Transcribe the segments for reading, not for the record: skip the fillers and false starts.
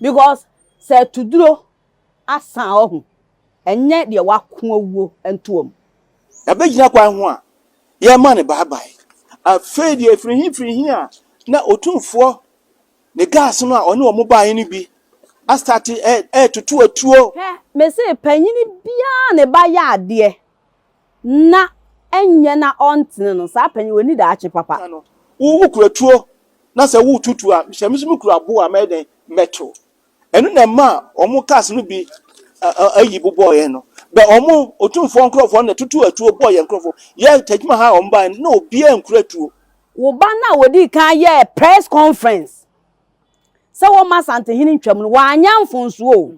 Because sɛ atuduro asa a ɔho, ɛnyɛ deɛ wako awuo ntoa mu. Yɛabɛgyina kwan ho a yɛrema no bye-bye. Afei deɛ ɛfiri he firi he a na Otumfoɔ ne gas no a ɔne wɔn baeɛ no bi astate ɛɛtoto atuo. Hwɛ, mese panyini biara ne ba yɛ adeɛ na ɛnyɛ na ɔntene no, saa panyin ɔnni daakye papa. Wo wokura tuo na sɛ woreto tuo a, sɛ me nso mekura aboɔ a mɛyɛ dɛn? Mɛto. Ɛno na ɛmaa wɔn cars no bi ayi bobɔɔ yɛn no. Bɛ wɔn Otumfoɔ nkurɔfoɔ no na ɛtotoo atuo bɔɔ yɛn nkurɔfoɔ. Yɛn Tajima ha a wɔn baeɛ no, na obiara nkura tuo. Wo ba no a ɔdii kan yɛɛ press conference sɛ wɔmma Asantehene ntwam no, wanyɛ mfomsoɔ o.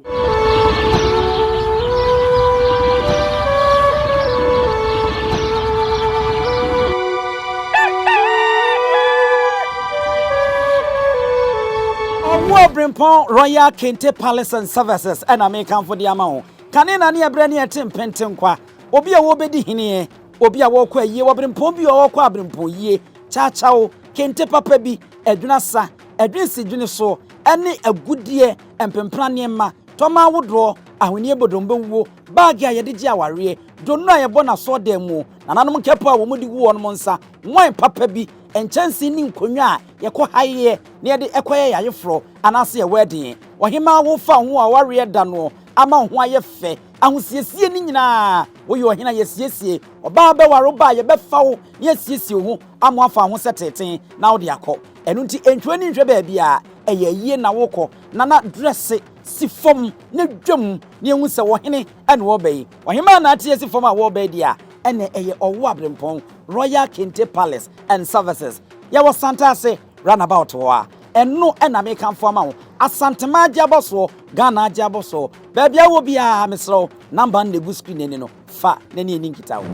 Ɔwo Obirempɔn Royal Kente Palace and Services na mekamfo de ama wo. Kane na ne ɛberɛ ne ɛte mpentenkwa. Obi a wɔrebɛdi heneɛ, obi a wɔrekɔ ayie, ɔberempɔn bi a ɔrekɔ aberempɔn yie, kyakyaw, kente papa bi, adwene asa, adwene si dwene so, ne agudeɛ, mpempena nneɛma, tɔma ahodoɔ, ahweneɛ bodombɛwuo, baage a yɛde gye awareɛ, donno a yɛbɔ no asɔɔdan mu, nananom nkɛpɔ a wɔde gu wɔn nsa, wine papa bi, nkyɛnsee ne nkonnwa a yɛkɔ haeɛ na yɛde kɔyɛ yɛn ayeforɔ anaasɛ yɛn wɛɛden. Ɔhemmaa wofa wo ho awareɛ da no ama wo ho ayɛ fɛ. Ahosiesie no nyinaa, woyɛ ɔhene a yɛasiesie, ɔbaa bɛware wo ba a yɛbɛfa wo na yɛasiesie wo ho ama woafa wo ho sɛ teetee na wode akɔ. Ɛno nti ntwa w'ani nhwɛ baabiara, ɛyɛ ayie na worekɔ. Nana drɛse si fam na dwam na yɛnhu sɛ ɔhene na ɔreba yi. Ɔhemmaa na ate asi fam a wɔreba yi deɛ a, ɛnna ɛyɛ Ɔwo Aberempɔn, Royal Kente Palace and Services. Yɛwɔ Santase roundabout hɔ a. Ɛno na mekamfo ama wo. Asanteman agye abɔsoɔ, Ghana agye abɔsoɔ. Baabi a wowɔ biara, mesrɛ wo, number no na ɛgu screen no ani no, fa na ne yɛnni nkitaho.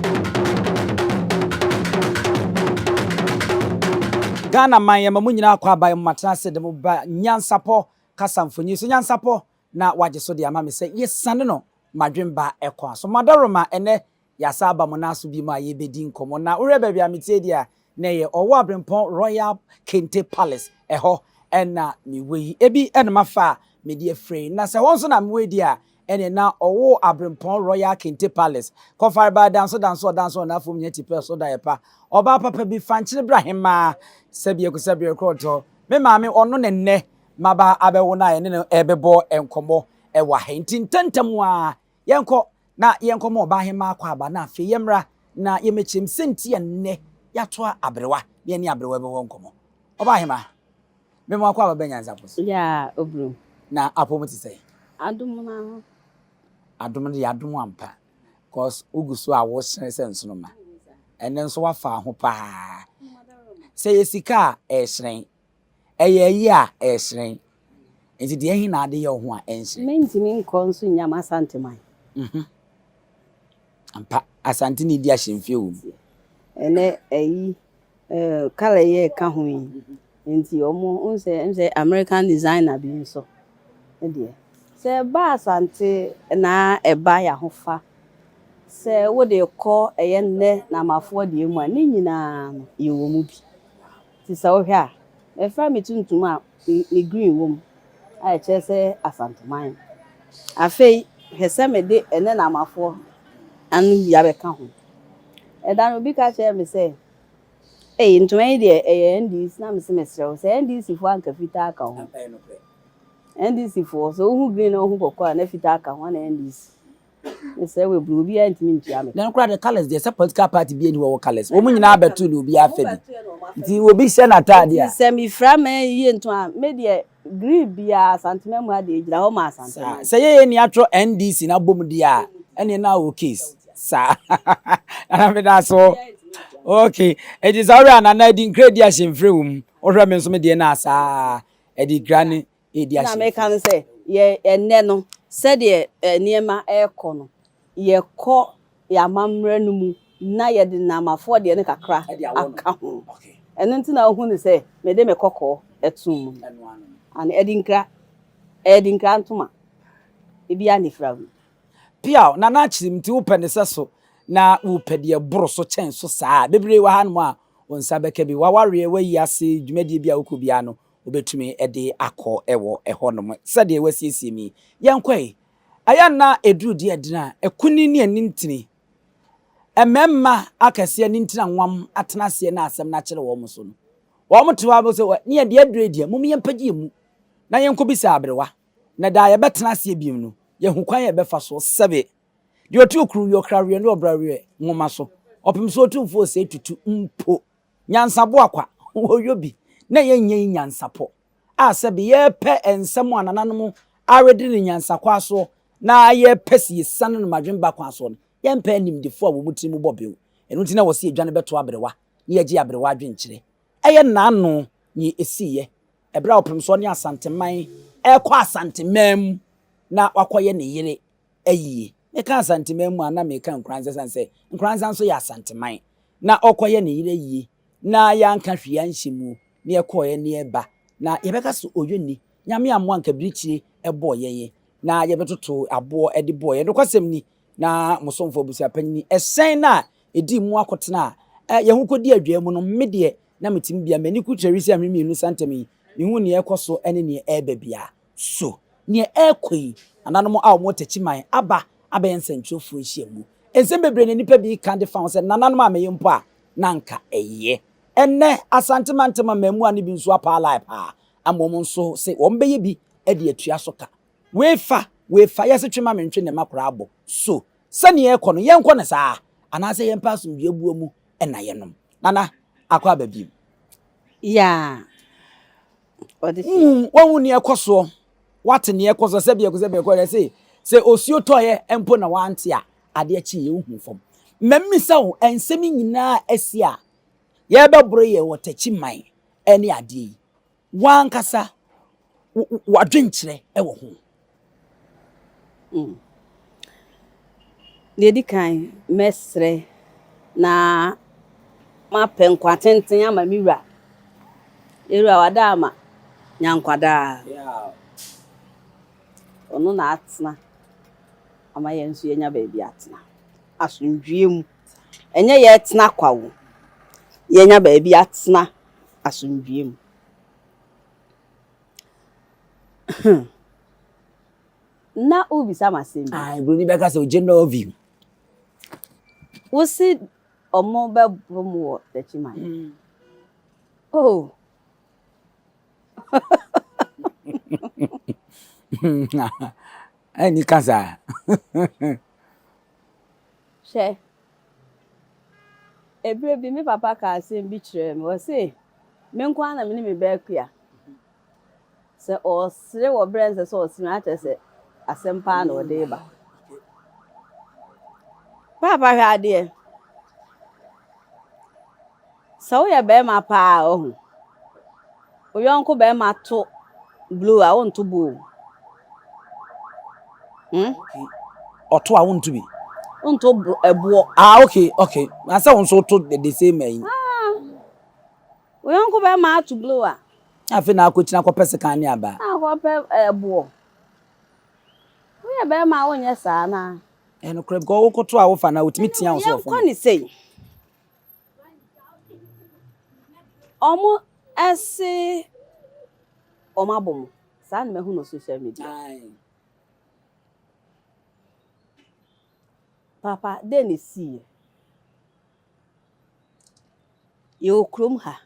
Ghana man yɛma mo nyinaa akɔ aba yɛma mo atena ase de mo ba nyansapɔ kasa mfonyin so nyansapɔ na wagye so de ama me sɛ yɛsiane no madwen ba ɛkwan so madaroma ɛnɛ Yɛasan aba mo nan so bio a yɛrebɛdi nkɔmmɔ. Na wohwɛ baabi a metie deɛ a, na ɛyɛ Ɔwɔ Aberempɔn Royal Kente Palace. Ɛhɔ na mewɔ yi. Ebi na mafa a mede afiri yi. Na sɛ ɛhɔ nso na mewɔ yi deɛ a, ɛneɛ na Ɔwɔ Aberempɔn Royal Kente Palace. Kɔfarebaa danso danso ɔdanso ɔnafom nyɛ tipɛ so da yɛ pa. Ɔbaa papa bi fankyere bra hemaa sɛbi aku sɛbi rekorɔtɔ. Me maame ɔno ne nnɛ maba abɛwo no a yɛne no rebɛbɔ nkɔmmɔ wɔ ha yi. Nti ntɛmntɛm ara Yɛnkɔ na yɛnkɔma ɔbaahemaa akwaaba na afei yɛmmra na yɛmmɛkyerɛ mu sɛ nti a nnɛ yɛatoa aberewa na yɛne aberewa bɛbɔ nkɔmmɔ. Ɔbaahemaa, mema wo akwaaba ba nyansafo so. Yeah, Obrim. Na apɔw mu te sɛn? Adom no ara. Adom no deɛ adom ampa cause wogu so a wohyerɛn sɛ nsoromma. Ɛnnɛ nso woafa ho paa. Sɛ ɛyɛ sika a, ɛrehyerɛn. Ɛyɛ ayi a, ɛrehyerɛn. Enti deɛ ɛhe na ade yɛ wo ho a ɛnhyerɛn? Mentumi nkɔ nso nnya m'Asanteman. Mhm. Ampa, Asante na edi ahyɛmfie wɔ mu. Ɛnɛ ayi, eh, colour yi a ɛka ho yi, nti ɔmo, wohu sɛ, ɛm sɛ American designer bi nso deɛ. Sɛ ɛba Asante na ɛba Yahofa, sɛ wode kɔ ɛyɛ nnɛ Namafoɔ deɛ mu a, ne nyinaa no, yɛwɔ mu bi. Nti sɛ wohwɛ a, mɛfra me tuntum a me green wɔ mu a ɛkyerɛ sɛ Asanteman. Afei hwɛ sɛ mede ɛne Namafoɔ ano bi abɛka ho. Ɛda no obi ka kyerɛɛ me sɛ, Ei, ntoma yi deɛ ɛyɛ NDC. Na mese mesrɛ wo, sɛ NDC foɔ anka fitaa ka ho. NDC foɔ, sɛ wohu green na wohu kɔkɔɔ a na fitaa ka ho ana NDC. Mesrɛ wo ebunu obiara ntumi ntua me. Na no koraa de colours deɛ sɛ political party bi ani hɔ wɔ colours wɔn nyinaa bɛto na obiara fɛ bi nti obi hyɛ n'ataade a. Nti sɛ mefira me yie nto a me deɛ green biara Asantema mu ha deɛ egyina hɔ ma Asantema. Saa sɛ yɛyɛ ni atwerɛ NDC na abom deɛ a ɛneɛ na wɔ case saa nana meda so okay nti sɛ wohwɛ a nana adi nkira di ahyɛmfire wɔ mu wohwɛ me nso me deɛ na saa ɛde kira ne redi Na meka no sɛ, yɛ ɛnnɛ no, sɛdeɛ nneɛma rekɔ no, yɛkɔ yɛn amammerɛ no mu na yɛde Namafoɔ deɛ no kakra aka ho. Ɛno nti na wohu no sɛ mede me kɔkɔɔ too mu no. Ane, adinkra, ɛyɛ adinkra ntoma, ebiara na ɛfira mu. Piaw, Nana Akyerem nti wopɛ ne sɛso na wopɛ deɛ ɛboro so kyɛn so saa a, bebree wɔ hanom a wo nsa bɛka bi. W'awareɛ, w'ayi ase, dwumadie bi a wokɔ biara no, wobɛtumi de akɔ wɔ ɛhɔnom. Sɛdeɛ wɔasiesie mi yi, yɛnkɔ yi. Ɛyɛ nna ɛduru deɛ ɛdene a, ɛkuni ne anintini. Mmarima akɛseɛ ne ntini anwam atena aseɛ na asɛm no akyerɛ wɔn so no. Wɔn te hɔ a sɛ ne yɛ deɛ aduru yi deɛ, mom yɛmpagye yɛn mu na yɛnkɔbisa aberewa. Na daa yɛbɛtena aseɛ bio no, yɛhu kwan a yɛbɛfa so sɛbe deɛ ɔte okuru wiɛ ɔkra wiɛ ne ɔbra wiɛ nwoma so. Ɔpem so otumfoɔ osei tutu mpo. Nyansaboa kwa, wɔyɔ bi na yɛnyɛ yi nyansapɔ a sɛbe yɛpɛ nsɛm a nananom awedere no nyansakwa soɔ na yɛpɛ sɛ yɛsiane no madwemba kwan soɔ no, yɛmpɛ animdefoɔ a wɔn tiri mu bɔ bew. Ɛno nti na wɔse yɛdwane bɛto aberewa na yɛgye aberewa adwenkyerɛ. Ɛyɛ nnaano nea ɛsiiɛ ɛberɛ a Ɔpemsoɔ ne Asanteman rekɔ Asanteman mu na wakɔyɛ ne yere ayie. Meka Asanteman mu a na meka Nkoranza ɛsiane sɛ Nkoranza nso yɛ Asanteman. Na ɔrekɔyɛ ne yere ayie na yɛanka hwee anhyɛ mu na yɛkɔeɛ na yɛreba na yɛbɛka sɛ ɔyɔnni. Nyame ammoa anka birikyire bɔɔ yɛn na yɛbɛtoto aboɔ de bɔɔ yɛn. Nokwasɛm ni, na mo somfo abusuapanyin, ɛhyɛn no a edii mu akotena a yɛn ho kodii adwaa mu no, me deɛ, na mitumi bia m'ani ku kyerɛ wisi ahwene mmienu sa ntam yi, mihu nea ɛrekɔ so ne nea ɛreba biara. So nea ɛrekɔ yi, nananom a wɔwɔ Techiman aba abɛyɛ nsɛnkyerɛwfo nhyiam? Nsɛm bebree na nnipa bi ka de fa ho sɛ nananom a meyɛ mpo a, na anka ɛyɛ. Ɛnnɛ, Asante mantam mmaamua no bi nso apaalae paa ama wɔn nso se wɔbɛyɛ bi de atua so ka. Wei fa, wei fa, yɛse twe ma mentwe ne mma koraa bɔ. So sɛnea ɛrekɔ no, yɛnkɔ no saa? Anaasɛ yɛmpɛ asomdwoeɛ buo mu na yɛnom? Nana, akɔ aba bio. Yeah. Ɔde hyɛ. Wohu, woahu nea ɛkɔ soɔ, woate nea ɛkɔ soɔ, sɛ biako sɛ biako, ɛsɛ sɛ osuo tɔeɛ mpo na woante a, adeɛ kyeeɛ wohu fam. Mammisa wo, nsɛm yi nyinaa asi a, yɛrebɛboro yɛ wɔ Takyi man ne adeɛ yi, W'ankasa w'adwenkyerɛ wɔ ho. Mm. Deɛ ɛdi kan, mɛsrɛ na mapɛ nkwa tenten ama me wura. Yɛwura wada ama nya nkwa daa. Ɔno na atena ama yɛn nso yɛanya baabi atena asomdwoeɛ mu. Ɛnyɛ yɛtena kwa o, yɛanya baabi atena asomdwoeɛ mu. Na wobisa me asɛm bi. Ah, Buroni bɛka sɛ ogye love you. Wosi ɔmo bɛboro mo wɔ Techiman. Mm. Oh. Ɛni ka saa. Hwɛ, Ɛberɛ bi me papa kaa asɛm bi kyerɛɛ me, ɔse, Me nko ara na me ne me ba akua. Sɛ ɔresere wɔ berɛ a ɛnsɛ sɛ ɔsere a, kyerɛ sɛ asɛm paa na ɔde reba. Paapa hwɛ adeɛ. Sɛ woyɛ barima paa a, ɔho, wo yɔnko barima to blow a, wonto bo o. Hmm? Ɔto a wonto bi. Wonto ɛboɔ. Ah, okay, okay. Na sɛ wo nso woto the same ayi. Ah, wo yɔnko bɛrima ato blow a. Afei na akɔkyina akɔpɛ sekan ne abaa. Na akɔpɛ ɛboɔ. Woyɛ bɛrima a wonyɛ saa na. Ɛnokorɛ because wokoto a wofa na wotumi tia wo so wɔ fam. Yɛnkɔ ne sei. Ɔmo ɛse ɔmo abɔ mo. Saa na mahu no social media. Papa, dɛn na esiiɛ? Yɛwɔ kurom ha,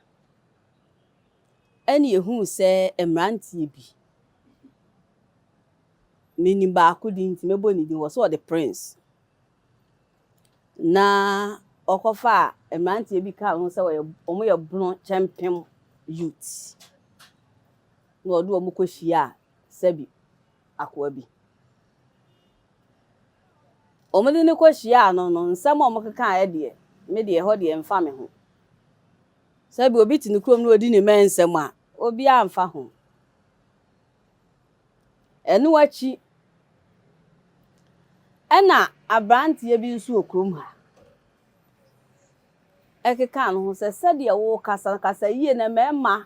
ɛna yɛhuu sɛ mmeranteɛ bi, menim baako din nti mɛbɔ ne din, wɔse ɔde Prince. Na ɔkɔfaa mmeranteɛ bi kaa ho sɛ wɔyɛ wɔyɛ Bono Kyɛmpem youth. Na ɔde wɔn kɔhyiaa sɛbi akoa bi. Wɔde no kɔhyiaa no no, nsɛm a wɔkekaeɛ deɛ, me deɛ ɛhɔ deɛ ɛmfa me ho. Sɛbi obi te ne kurom na ɔdi ne mma nsɛm a, obiara mfa ho. Ɛno akyi, ɛna aberanteɛ bi nso wɔ kurom ha ɛkekaa ne ho sɛ sɛdeɛ wokasa no, kasa yie na mmarima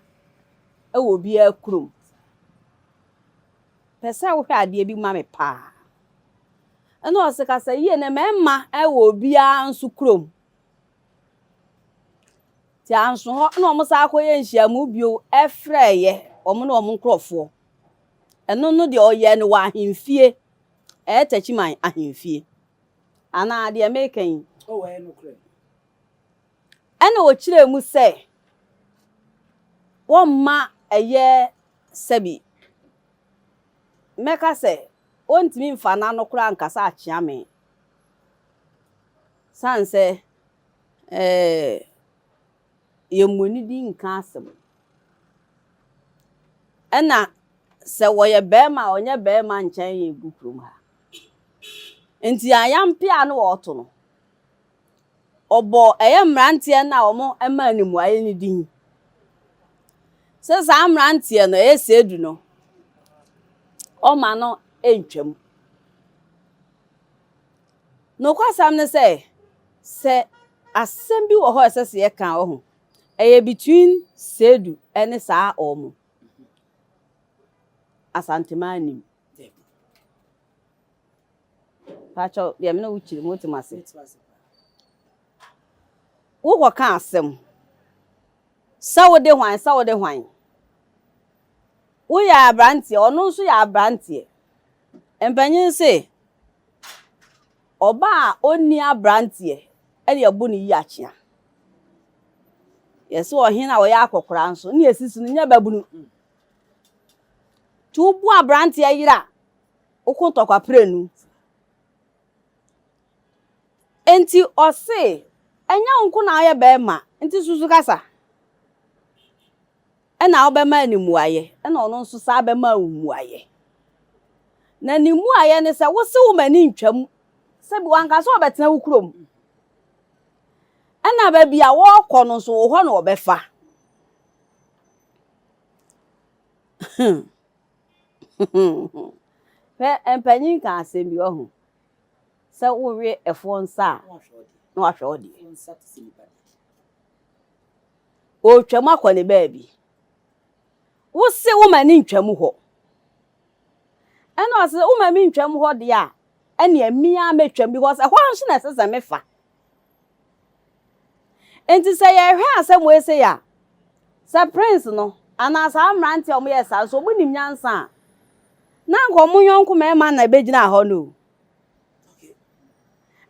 wɔ obiara kurom. Pɛ sɛ wohwɛ adeɛ bi ma me paa. Ɛna ɔse kasa yie na mmarima wɔ obiara nso kurom. Nti anso hɔ na wɔn san akɔyɛ nhyiamu bio ɛfrɛɛyɛ. wɔn ne wɔn nkorɔfoɔ. Ɛno no deɛ ɔyɛɛ no wɔ ahemfie, ɛyɛ Takyiman ahemfie. Anaa deɛ meka yi? Oh, ɛyɛ nokorɛ. Ɛna ɔkyerɛɛ mu sɛ wɔmma ɛyɛ sɛbi mɛka sɛ ɔntumi mfa n'ano koraa nkasa akyea me sane sɛ ɛɛ yɛmmɔ ne din nka asɛm. Ɛna sɛ wɔyɛ barima a ɔnyɛ barima nkyɛn yɛn gu kurom ha. Nti ayampe a na wɔreto no, ɔbɔɔ ɛyɛ mmeranteɛ no a wɔmaa no mmuaeɛ no din sɛ saa mmeranteɛ no, ɛyɛ Seedu no, ɔma no ntwam. Nokwasɛm ne sɛ, sɛ asɛm bi wɔ hɔ a ɛsɛ sɛ yɛka a, ɔho, ɛyɛ between Seedu ne saa wɔn. Asanteman nim. Pakyɛw, deɛ me ne wo kyerɛ mu, wote m'ase? Wokɔka asɛm sɛ wode hwan, sɛ wode hwan. Woyɛ aberanteɛ, ɔno nso yɛ aberanteɛ. Mpanyin se, ɔbaa a ɔnni aberanteɛ ɛne ɛbo ne yi akyea. Yɛse ɔhene a ɔyɛ akɔkora nso, ne yɛsisi no nyɛ babunu. Nti wobu aberanteɛ yere a, woko ntɔkwa prenu. Enti ɔse, ɛnyɛ wo nko na woyɛ bɛrima, nti susu kasa. Ɛna wobɛma no mmuaeɛ, ɛna ɔno nso saa bɛma wo mmuaeɛ. Na ne mmuaeɛ ne sɛ, wose wo m'ani ntwam, sɛbi wanka sɛ ɔbɛtena wo kurom. Ɛna baabi a wɔrekɔ no nso, wo hɔ na ɔbɛfa. Hwɛ, mpanyin ka asɛm bi, wahu, sɛ wowe ɛfoɔ nsa a, na wahwɛ wo deɛ. Ɔretwam akɔ ne baabi. Wose woma ne ntwam hɔ. Ɛna ɔse woma me ntwam hɔ deɛ a, ɛnea me ara mɛtwam because ɛhɔ nso na ɛsɛ sɛ mefa. Enti sɛ yɛhwɛ asɛm wei sei a, sɛ prince no anaa saa mmeranteɛ a wɔyɛɛ saa nso wɔnim nyansa a, na anka wɔn yɔnko mmarima na ɛbɛgyina hɔ no o.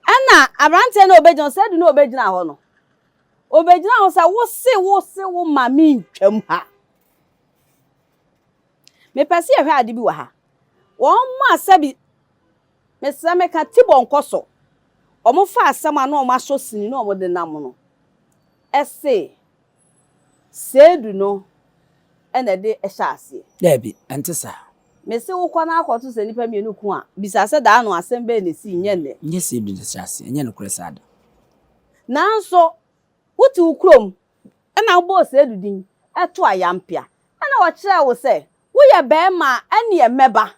Ɛna aberanteɛ no a ɔbɛgyina hɔ, Sadu no a ɔbɛgyina hɔ no, ɔbɛgyina hɔ sɛ wose wose wo ma mentwam ha. Mepɛ sɛ yɛhwɛ ade bi wɔ ha. Wɔn a sɛbi Mesrɛ meka Tibor nkɔ so. Ɔmo fa asɛm a na ɔmo asɔ sini na ɔmo de nam no se Seidu no na ɛde hyɛ aseɛ. Daabi, ɛnte saa. Mese wokɔ na akɔto sɛ nnipa mmienu ko a, bisa sɛ daano asɛm bɛn na esii, nyɛ nnɛ. Nyɛ Seidu na ɛhyɛ aseɛ, ɛnyɛ nokorɛ saa da. Nanso wote wo kurom na wobɔɔ Seidu din to Ayampea, ɛna ɔkyerɛɛ wo sɛ woyɛ barima a ɛneɛ mɛba.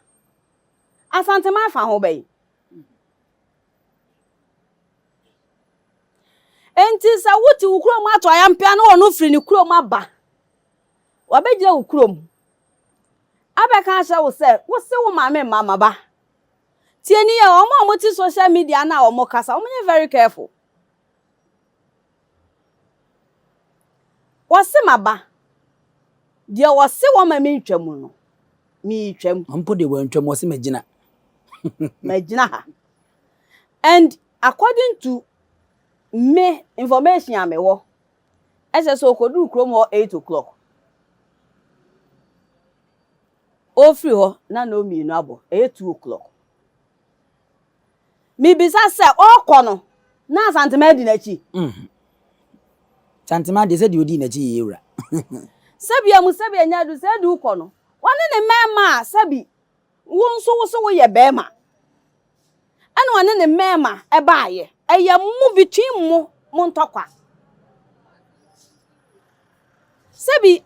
Asanteman fa ho bɛn? Enti sɛ wote wo kurom ato ayampea na ɔno firi ne kurom aba, wabɛgyina wo kurom abɛka akyerɛ wo sɛ wose wo maame mma maba. Tie ni yɛ wɔn a wɔte social media no a wɔn kasa, wɔn nyɛ very careful. Wɔse maba, deɛ wɔse wɔn ma mentwa mu no, meretwam. Mpo deɛ wantwam, ɔse magyina. Magyina ha. And according to me information a mewɔ, ɛsɛ sɛ ɔkɔduru kurom hɔ 8 o'clock. Ɔfiri hɔ na nnɔn mmienu abɔ, ɛyɛ 2 o'clock. Mebisa sɛ ɔrekɔ no na Asantema adi n'akyi? Mm. Santema deɛ sɛdeɛ ɔdii n'akyi yɛ wura. Sɛbi amu sɛbi anya adu sɛ adu kɔ no ɔne ne mmarima a sɛbi wo nso wo so woyɛ barima ɛna ɔne ne mmarima ɛbaayɛ ɛyɛ mo between mo mo ntɔkwa sɛbi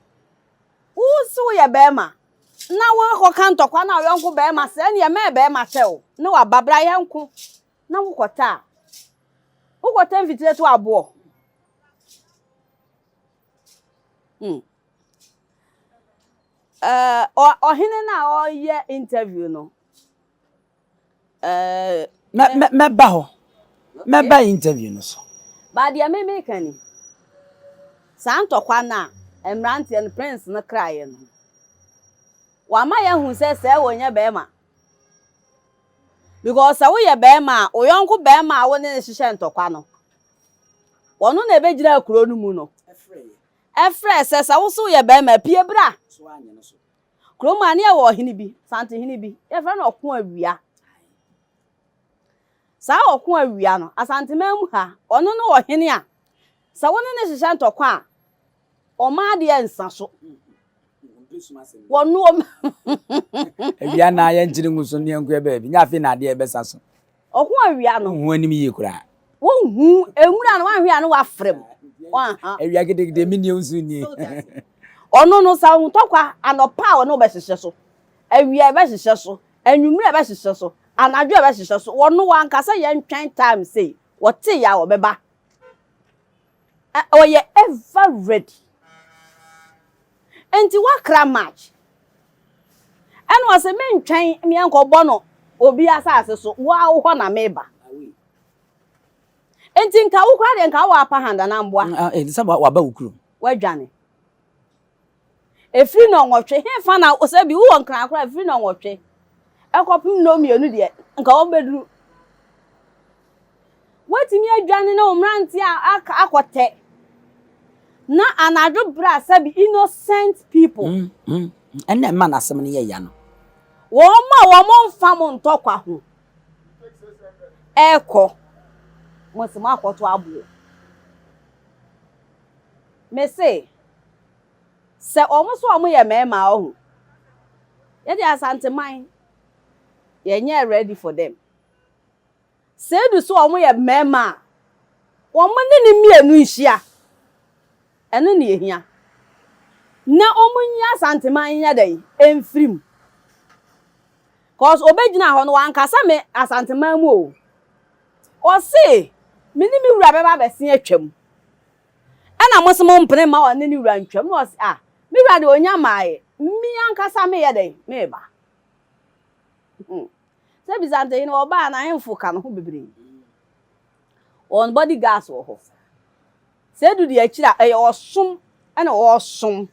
wo so woyɛ barima na woakɔka ntɔkwa na wo yɔnko barima sɛ ɛneɛ mɛɛ barima kyɛ wo ne waba bra yɛnko na wokɔtɛ a wokɔtɛ mfitire to aboɔ hmm. Uh, ɔhene no a ɔyɛ interview no uh, mɛba hɔ mɛba interview no so ba deɛ me meka ni saa ntɔkwa no a mmeranteɛ no prince no kraeɛ no. Wama yɛahu sɛ sɛɛ wonyɛ bɛrima. Because sɛ woyɛ bɛrima a, wo yɔnko bɛrima a wo ne no hyehyɛ ntɔkwa no, ɔno na ɛbɛgyina kuro no mu no. Ɛfrɛ sɛ sɛ wo so woyɛ bɛrima pie bra. Kurom a ne yɛwɔ ɔhene bi, Santehene bi, yɛfrɛ no Ɔko Awia. Saa Ɔko Awia no, Asanteman mu ha, ɔno ne ɔhene a sɛ wo ne no hyehyɛ ntɔkwa a, ɔma adeɛ nsa so. Wɔno ɔma. Awia na yɛnkyere ngu so ne yɛnkɔ baabi, nyɛ afei na adeɛ ɛbɛsa so. Ɔko awia no. Wonhu anim yie koraa. Wonhu nwura no wanhwɛ a na wafrɛ mu. Wanha. Awia ketekete me nie nso nie. Ɔno no sa ntɔkwa anɔpa a ɔne wo bɛhyehyɛ so, awia ɛbɛhyehyɛ so, anwummere ɛbɛhyehyɛ so, anadwo ɛbɛhyehyɛ so. Ɔno wanka sɛ yɛntwɛn time sei, wɔte yɛ a ɔbɛba. Ɔyɛ ever ready. Nti wakra match. Ɛna ɔse mentwɛn meɛnkɔbɔ no obi asase so, wo ara wo hɔ na meba. Nti nka wo koraa deɛ nka wowɔ upper hand anaa mboa? Ɛte sɛ waba wo kurom. Wadwane. Ɛfiri nnɔnwɔtwe, hefa na sɛ bi wowɔ Nkran koraa ɛfiri nnɔnwɔtwe ɛkɔpem nnɔnmienu deɛ nka wɔbɛduru. Woatumi adwane ne wo mmeranteɛ akɔtɛ na anadwo berɛ a sɛbi innocent people. Mm, mm, ɛnna ɛma n'asɛm no yɛ ya no. Wɔn a wɔn mfa mo ntɔkwa ho ɛkɔ, mo se mo akɔto aboɔ. Me se, sɛ wɔn so wɔn yɛ mmarima a ɔho, yɛde Asanteman, yɛnyɛ ready for them. Sɛ edu so wɔn yɛ mmarima a, wɔn ne ne mmienu nhyia. Ɛno na ehia. Na wɔn nyi Asanteman nyɛ dɛn? Mfiri mu. Cause obegyina hɔ no wankasa me Asanteman mu o. Ɔse me ne me wura bɛba abɛsen atwam. Ɛna mo se mo mpene mma ɔne ne wura ntwam. Na ɔse ah me wura deɛ ɔnya mmaeɛ. Me ankasa meyɛ dɛn? Meba. Hmm. Sɛ Bisantehene ɔbaa n'ahemfo ka ne ho bebree. Wɔn body guards wɔ hɔ. Sɛ edu deɛ akyiri a ɛyɛ ɔsom ɛna ɔsom.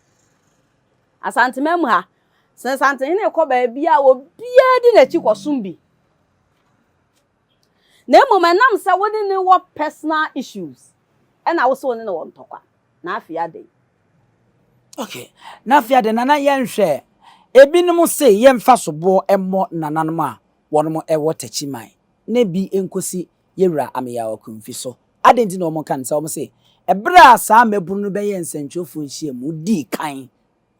Asanteman mu ha, sɛ Santehene rekɔ baabi a obiara di n'akyi kɔsom bi. Na mmom ɛnam sɛ wo ne no wɔ personal issues ɛna wo sɛ wo ne no wɔ ntɔkwa. Na afei adɛn? Okay, na afei adɛn? Nana yɛnhwɛ, ebinom se yɛmfa soboɔ mmɔ nananom a wɔnom wɔ Takyiman na bi nkosi Yɛwura Ameyaw Akumfi so. Adɛn nti na wɔka no saa? Wɔse ɛberɛ a saa mmabunu no bɛyɛɛ nsɛntwerɛfoɔ nhyiamu dii kan,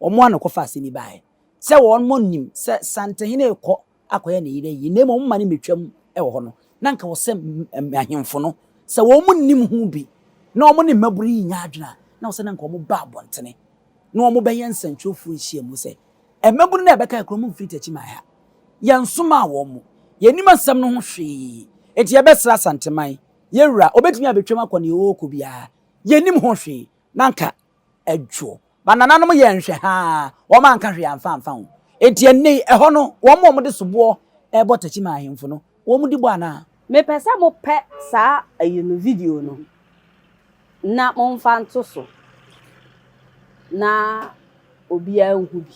wɔn ara na wɔkɔfaa asɛm yi baeɛ sɛ wɔn nim sɛ Santehene rekɔ akɔyɛ ne yere ayie na mmom wɔmma no mmɛtwam wɔ hɔ no, na anka wɔ sɛ ahemfo no, sɛ wɔn nnim ho bi na wɔn ne mmabunu yi nyɛ adwene a, na wɔ sɛ na anka wɔn ba abɔntene na wɔn bɛyɛ nsɛntwerɛfoɔ nhyiamu sɛ mmabunu no a ɛbɛka kuro mu mfiri Takyiman ha, yɛnsomaa wɔn mo, yɛnnim asɛm no ho hwee, enti yɛbɛsrɛ Asanteman, yɛn wura, ɔbɛtumi abɛtwam akɔ nea ɔrekɔ biara, yɛnnim ho hwee, na anka adwoɔ. Ba nananom yɛɛ nhwɛhaa, wɔn anka hwee amfa amfa ho. Enti ɛnnɛ yi, ɛhɔ no, wɔn a wɔde soboɔ rebɔ Techiman ahemfo no, wɔn di bɔ anaa? Mepɛ sɛ mopɛ saa ayi no video no na momfa nto so na obiara nhu bi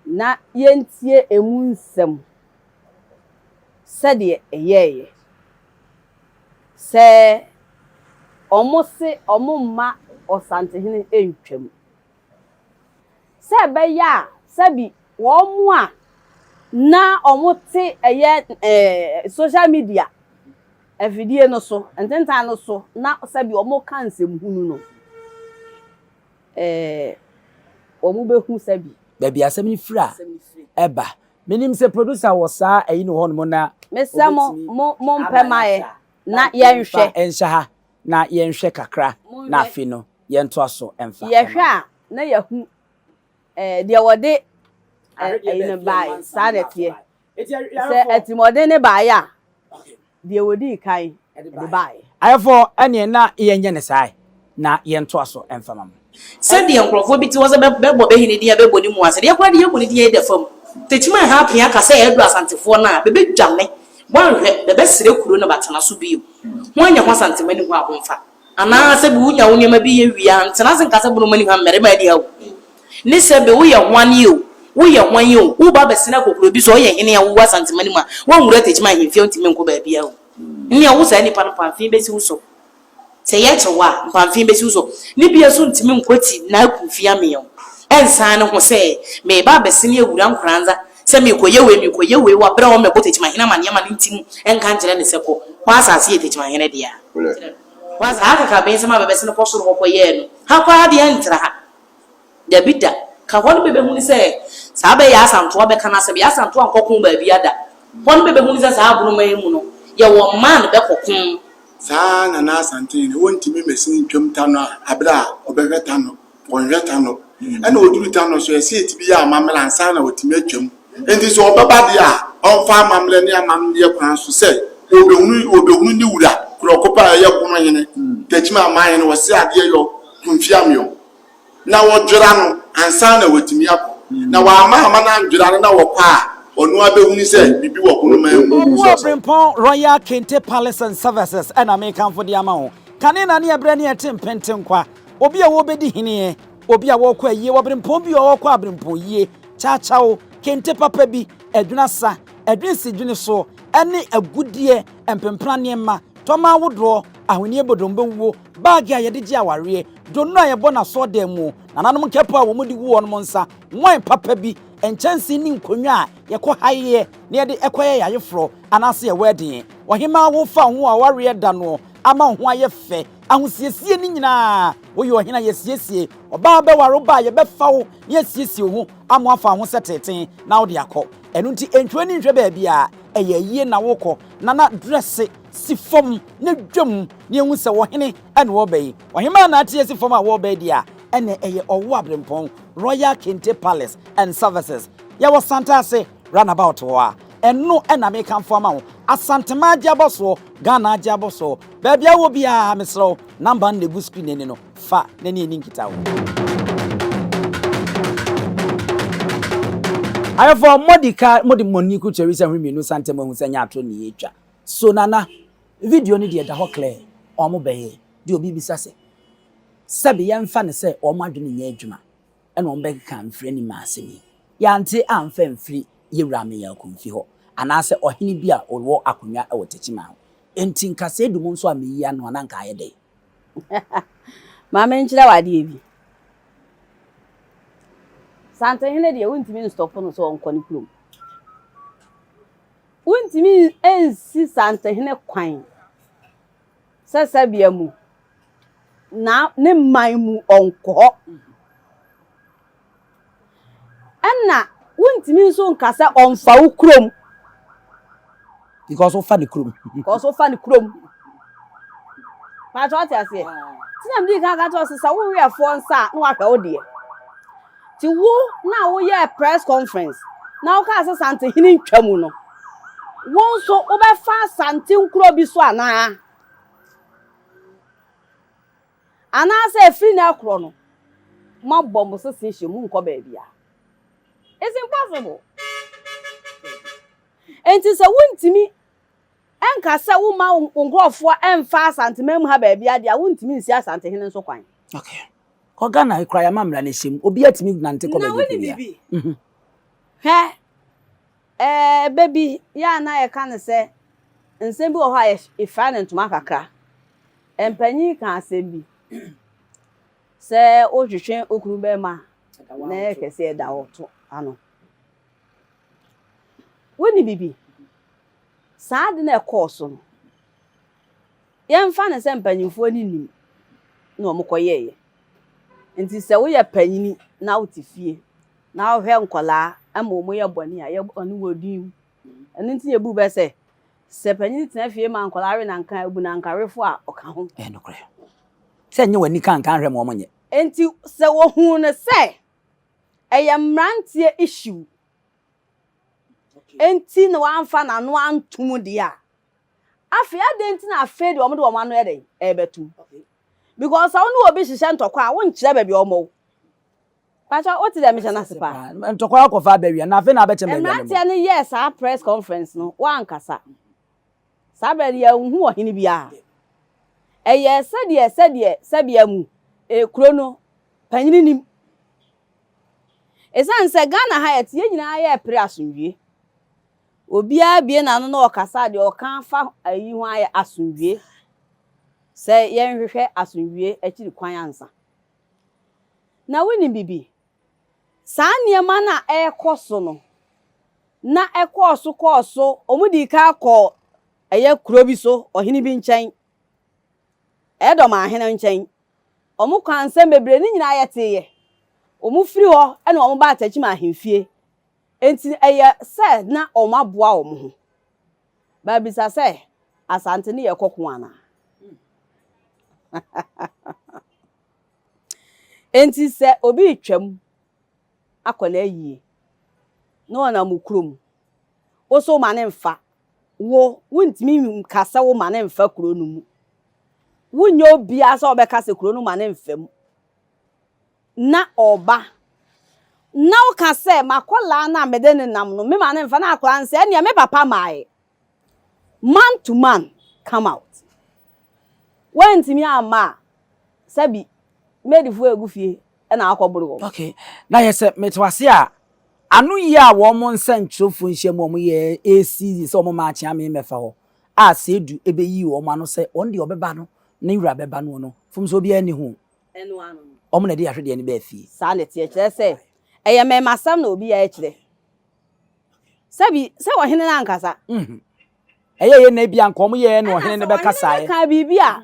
na yɛntie emu nsɛm sɛdeɛ ɛyɛeɛ. Sɛ wɔse wɔmma Ɔsantehene ntwam. Sɛ ɛbɛyɛ a sɛbi wɔn a na wɔte ɛyɛ social media afidie no so, ntentan no so na sɛbi wɔka nsɛmhunu no, wɔbɛhu sɛbi. Baabi a asɛm no firi a ɛba. Menim sɛ producer wɔ saa ayi no wɔ hɔnom na. Mesrɛ mo, mo, mompɛ ma yɛ na yɛnhwɛ. Nhyɛ ha na yɛnhwɛ kakra na afei no yɛntoa so mfa. Yɛhwɛ a na yɛahu eh, deɛ wɔde eh, ayi no baeɛ, saa na ɛteɛ. Sɛ atirimuɔden no baeɛ a, deɛ wɔdii kan de baeɛ. Ayɛfoɔ, ɛneɛ na yɛnyɛ no saa ɛ, na yɛntoa so mfa ma mo. Sɛdeɛ nkurɔfoɔ bi te hɔ sɛ bɛbɔ bɛ hene din a bɛbɔ ne mu ase deɛ koraa de yɛbɔ ne din a eda fam. Tekyima ɛha apea ka sɛ ɛɛdɔ Asantefoɔ no a, bɛbɛdwane, wɔanhwɛ, bɛbɛsrɛ kuro no batena so bio. Ho anyɛ ho Asantema ni hɔ a homfa. Anaa sɛ bi wonya wo nneɛma bi yɛ wie a, ntena ase nka sɛ Bono mani hɔ a mmarima ani awu. Ne sɛ be woyɛ hwan yi o, woyɛ hwan yi o, woreba abɛsene akɔ kuro bi so, ɔyɛ hene a wowɔ Asanteman mu a, woanwura Techiman ahemfie a wontumi nkɔ baabiara o. Nea wo saa nipa no mpamfee bɛsi wo so. Sɛ yɛkyɛ wo a, mpamfee bɛsi wo so. Ne bia nso ntumi nkwati n'akumfi ameaw. Ɛnsan ne ho sɛ mereba abɛsene awura Nkoranza, sɛ merekɔyɛ wei, merekɔyɛ wei wɔ berɛ a ɔmmɛbɔ Techimanhene amaneɛ ma no ntim nka nkyerɛ no sɛ kɔ, hɔ asase yɛ Techimanhene dea. Kyerɛ no. Hɔ asa, ha akakabensɛm a bɛbɛsene kɔ soro hɔ kɔyɛɛ no, ha koraa deɛ ɛntra ha. Dabi da. Ka hɔ no bɛbɛhunu sɛ saa bɛ Yaa Asantewaa bɛka no asɛm. Yaa Asantewaa nkɔ ko baabia da. Hɔ no bɛbɛhunu sɛ saa aboroma yi mu no, yɛwɔ mmaa no bɛkɔ ko. Saa ara na na Asantehene wɔntumi mmɛsene ntwam Tano a berɛ a ɔbɛhwɛ Tano, wɔnhwɛ Tano. Ɛna ɔduru Tano nso ɛsɛ ɛtumi yɛ amammerɛ ansa na watumi atwam. Enti sɛ ɔbɛba deɛ a, ɔmfa amammerɛ ne amanneɛ kwan so sɛ ɔrebɛhunu ɔrebɛhunu ne wura Korɔko pa a ɛyɛ Bonohene, Tekyima Amanhene, Ɔse Adeɛ Yɔ, Kumfiamyɔ. na wɔdwera no ansa na watumi akɔ. Na wamma amma no andwera no na wɔkɔ a, ɔno ara bɛhunu sɛ biribi wɔ Bonoman mu. Ɔboɔ Brempɔn Royal Kente Palace and Services na mekamfo de ama wo. Kane na ne ɛberɛ ne ɛte mpentenkwa. Obi a wɔrebɛdi heneɛ, obi a wɔrekɔ ayie wɔ berempɔn bi a ɔrekɔ aberempɔn yie, kyakyaw, kente papa bi, adwene asa, adwene si dwene so, ɛne agudeɛ, mpempena nneɛma, tɔma ahodoɔ, ahweneɛ bodombɛwuo, baage a yɛde gye awareɛ, Donno a yɛbɔ no asɔɔdan mu, nananom nkɛpɔ a wɔde gu wɔn nsa, wine papa bi, nkyɛnsee ne nkonnwa a yɛkɔ haeɛ na yɛde kɔyɛ yɛn ayeforɔ anaasɛ yɛn wɛɛden. Ɔhemmaa wofa wo ho awareɛ da no ama wo ho ayɛ fɛ. Ahosiesie no nyinaa, woyɛ ɔhene a yɛsiesie. Ɔbaa bɛware wo ba a yɛbɛfa wo na yɛasiesie wo ho ama woafa wo ho sɛ teetee na wode akɔ. Ɛno nti ntwa w'ani nhwɛ baabiara, ɛyɛ ayie na worekɔ. Nana drɛse, si fam na dwam na yɛnhu sɛ ɔhene na ɔreba yi. Ɔhemaa na ate asi fam a wɔreba yi deɛ a, ɛnna ɛyɛ Ɔwo Aberempɔn, Royal Kente Palace and Services. Yɛwɔ Santase roundabout hɔ a. Ɛno na mekamfo ama wo. Asanteman agye abɔsoɔ, Ghana agye abɔsoɔ. Baabi a wowɔ biara, mesrɛ wo, number no na ɛgu screen no ani no, fa na ne yɛnni nkitaho. Ayɛfoɔ, mode ka, mode mo ani kurukyerɛ wisa hwene mmienu sa ntam ahu sɛ ɛnyɛ atoro na yɛretwa. So Nana, video no deɛ ɛda hɔ clear, wɔn bɛyɛ. Deɛ obi bisa sɛ, sɛbe yɛmfa no sɛ wɔn adwene nyɛ adwuma ɛna wɔn bɛkeka mfiri anim asɛm yi. Yɛante amfa amfiri Yɛwura Ameyaw Akumfi hɔ anaasɛ ɔhene bi a ɔwɔ akonnwa wɔ Techiman hɔ. Enti nka sɛ edu mo nso a meyi ano a na nka ayɛ dɛn? Ma menkyerɛ wo adeɛ bi. Santehene deɛ wontumi nstɔpo no sɛ ɔnkɔ ne kurom. Wontumi nsi Santehene kwan sɛ sɛbea mu na ne man mu ɔnkɔ. Ɛna wontumi nso nka sɛ ɔmfa wo kurom. Because wofa ne kurom. Because wofa ne kurom. Paatwa ɔte aseɛ. Ti na mdi kan ka kyerɛ sɛ sɛ wo werɛfoɔ nsa a na wahwɛ wo deɛ. Ti wo na woyɛɛ press conference na wokaa sɛ Santehene ntwa mu no, wo nso wobɛfa Asante nkuro bi so anaa? Anaasɛ ɛfiri nnɛ rekorɔ no, moabɔ mo sese hyɛ mu nkɔ baabiara? It's impossible. Enti sɛ wontumi nka sɛ womma wo nkurɔfoɔ mfa Asanteman mu ha baabiara deɛ a, wontumi nsi Asantehene nso kwan. Okay. Kɔ Ghana kora yɛama mmara no hyɛ mu. Obiara tumi nante kɔ Na baabi wonim ɔpɛ biara. biribi? Mhm. Hwɛ, ɛɛ, bɛ bi, yɛ a na yɛka no sɛ, nsɛm bi wɔ hɔ a yɛfira no ntoma kakra. Mpanyin ka asɛm bi, sɛ wotwetwe wo kunu bɛrima a, na ɛyɛ kɛse ɛda wo to ano. Wonim biribi? Saa ade no a ɛkɔɔ so no, yɛmfa no sɛ mpanyimfoɔ no nim na wɔkɔyɛeɛ. Nti sɛ woyɛ panyini na wote fie na wohwɛ nkwadaa ma wɔyɛ bɔne a, yɛ bɔne wɔ din mu. Ɛno nti na yɛbu bɛ sɛ, sɛ panyini tena fie ma nkwadaa we nanka a, ɛbu nankawefo a, ɔka ho. Ɛyɛ nokorɛ. Sɛ ɛnyɛ w'ani ka nka nhwɛ ma wɔnyɛ. Nti sɛ wɔhuu no sɛ ɛyɛ mmeranteɛ issue nti na wamfa n'ano antom deɛ a, afei adɛn nti na afei deɛ wɔde wɔn ano yɛ dɛn ɛrebɛtom? Because sɛ wo ne obi hyehyɛ ntɔkwa a, wonkyerɛ baabi a ɔmmɔ wo. Pakyɛ wote deɛ mehyɛ no ase paa? Ntɔkwa akɔfa abawia na afei na abɛkyɛ baabi a memmɔ. Mmeranteɛ no yɛɛ saa press conference no, woankasa. Saa berɛ no yɛnhu ɔhene biara. Ɛyɛɛ sɛdeɛ sɛdeɛ sɛbea mu eh, kuro no panyini nim. Ɛsiane sɛ Ghana ha yɛte yɛn nyinaa yɛrepere asomdwie. Obiara bue n'ano na ɔkasa a, deɛ ɔka fa ayi ho ara yɛ asomdwie. Sɛ yɛnhwehwɛ asomdwie akyiri kwan ansa. Na wonim biribi? Saa nneɛma no a ɛrekɔ so no, na ɛkɔɔ so kɔɔ so, wɔdii kan kɔɔ ɛyɛ kuro bi so, ɔhene bi nkyɛn, Edom ahene nkyɛn. Wɔkaa nsɛm bebree, ne nyinaa yɛteeɛ. Wɔfiri hɔ na wɔbaa Techiman ahemfie. Enti ɛyɛ sɛ na wɔaboa wɔn ho. Babisa sɛ, Asante ne yɛ kɔko anaa? Enti sɛ obi retwam akɔ n'ayie na ɔnam wo kurom, wo so woma no mfa, wo, wontumi nka sɛ woma no mfa kuro no mu. Wonyɛ obiara sɛ ɔbɛka sɛ kuro no ma no mfa mu. na ɔba, na woka sɛ, M'akwadaa no a mede no nam no, mema no mfa, na akwadaa no sɛ, Ɛnneɛ me papa maeɛ. Man to man, come out. Woantumi amma a, sɛbi maidfoɔ regu fie na akɔboro wɔn. Okay, na yɛ sɛ mete wo ase a, ano yie a wɔn nsɛnkyerɛwfoɔ nhyiamu a wɔyɛɛ ɛresi sɛ wɔn mma Akyeame mmɛfa hɔ a Seidu bɛyii wɔn ano sɛ wɔn deɛ ɔbɛba no ne wura bɛba noɔ no, mfomsoɔ biara nni ho. Ɛno ano no. Wɔn na ɛde ahwedeɛ no baa fie. Saa na ɛteɛ, kyerɛ sɛ, ɛyɛ mmarimasɛm na obi rekyerɛ. Sɛbi, sɛ ɔhene no ankasa. Ɛyɛ yɛ na ebia anka wɔn yɛɛ na ɔhene no bɛkasaeɛ. Ɛna sɛ ɔhene no kaa biribi a,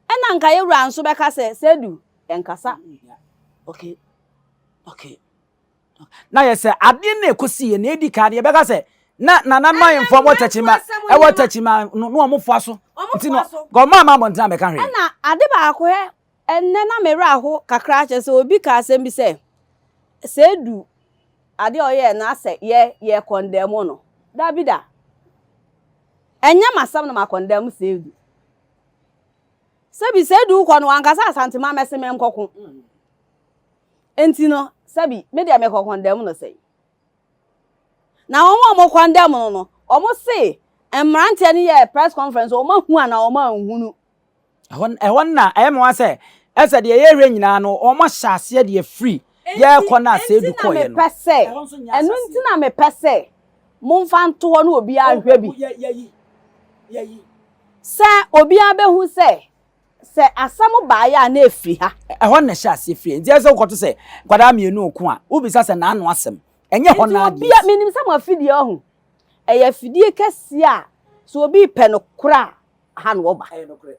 ɛna anka yɛn wura nso bɛka sɛ, Seidu, yɛnkasa. Okay. Okay. Na yɛ sɛ adeɛ no ɛkɔsi yɛ na ɛdi kan no yɛbɛka sɛ na nananom ahemfo wɔ tɛkyima ɛwɔ tɛkyima no na wɔn foa so nti no wɔn ama abɔnten abɛka hwee. Ɛna ade baako hɛ ɛnnɛ na me werɛ aho kakra kyerɛ sɛ obi ka asɛm bi sɛ sɛ edu ade a ɔyɛɛ no asɛ yɛ yɛ kɔndɛm no dabi da ɛnyɛ m'asɛm na ma kɔndɛm sɛ edu sɛbi sɛ edu kɔ no wankasa asantema mɛse menkɔko. Enti no, sɛbi, me deɛ mekɔ kɔndɛm no sɛn? Na wɔn a wɔkɔndɛm no no, wɔn se mmeranteɛ no yɛɛ press conference, wɔn ahu anaa wɔn anhunu. Ɛhɔ ɛhɔ na ɛyɛ me wa sɛ ɛsɛ deɛ yɛhwɛ nyinaa no wɔn ahyɛ aseɛ deɛ firi yɛrekɔ no a Seidu kɔeɛ no. Mepɛ sɛ, ɛno nti na mepɛ sɛ momfa nto hɔ na obiara nhwɛ bi. Sɛ obiara bɛhu sɛ Sɛ asɛm baeɛ a na ɛfiri ha. Ɛhɔ na ɛhyɛ aseɛ firi. Nti ɛsɛ sɛ wokɔto sɛ nkwadaa mmienu reko a, wobisa sɛ n'ano asɛm. Ɛnyɛ hɔ na adeɛ si. Menim sɛ mo afidie ɔho. Ɛyɛ afidie kɛseɛ a sɛ obi repɛ nokorɛ a, ha na ɔba. Ɛyɛ nokorɛ.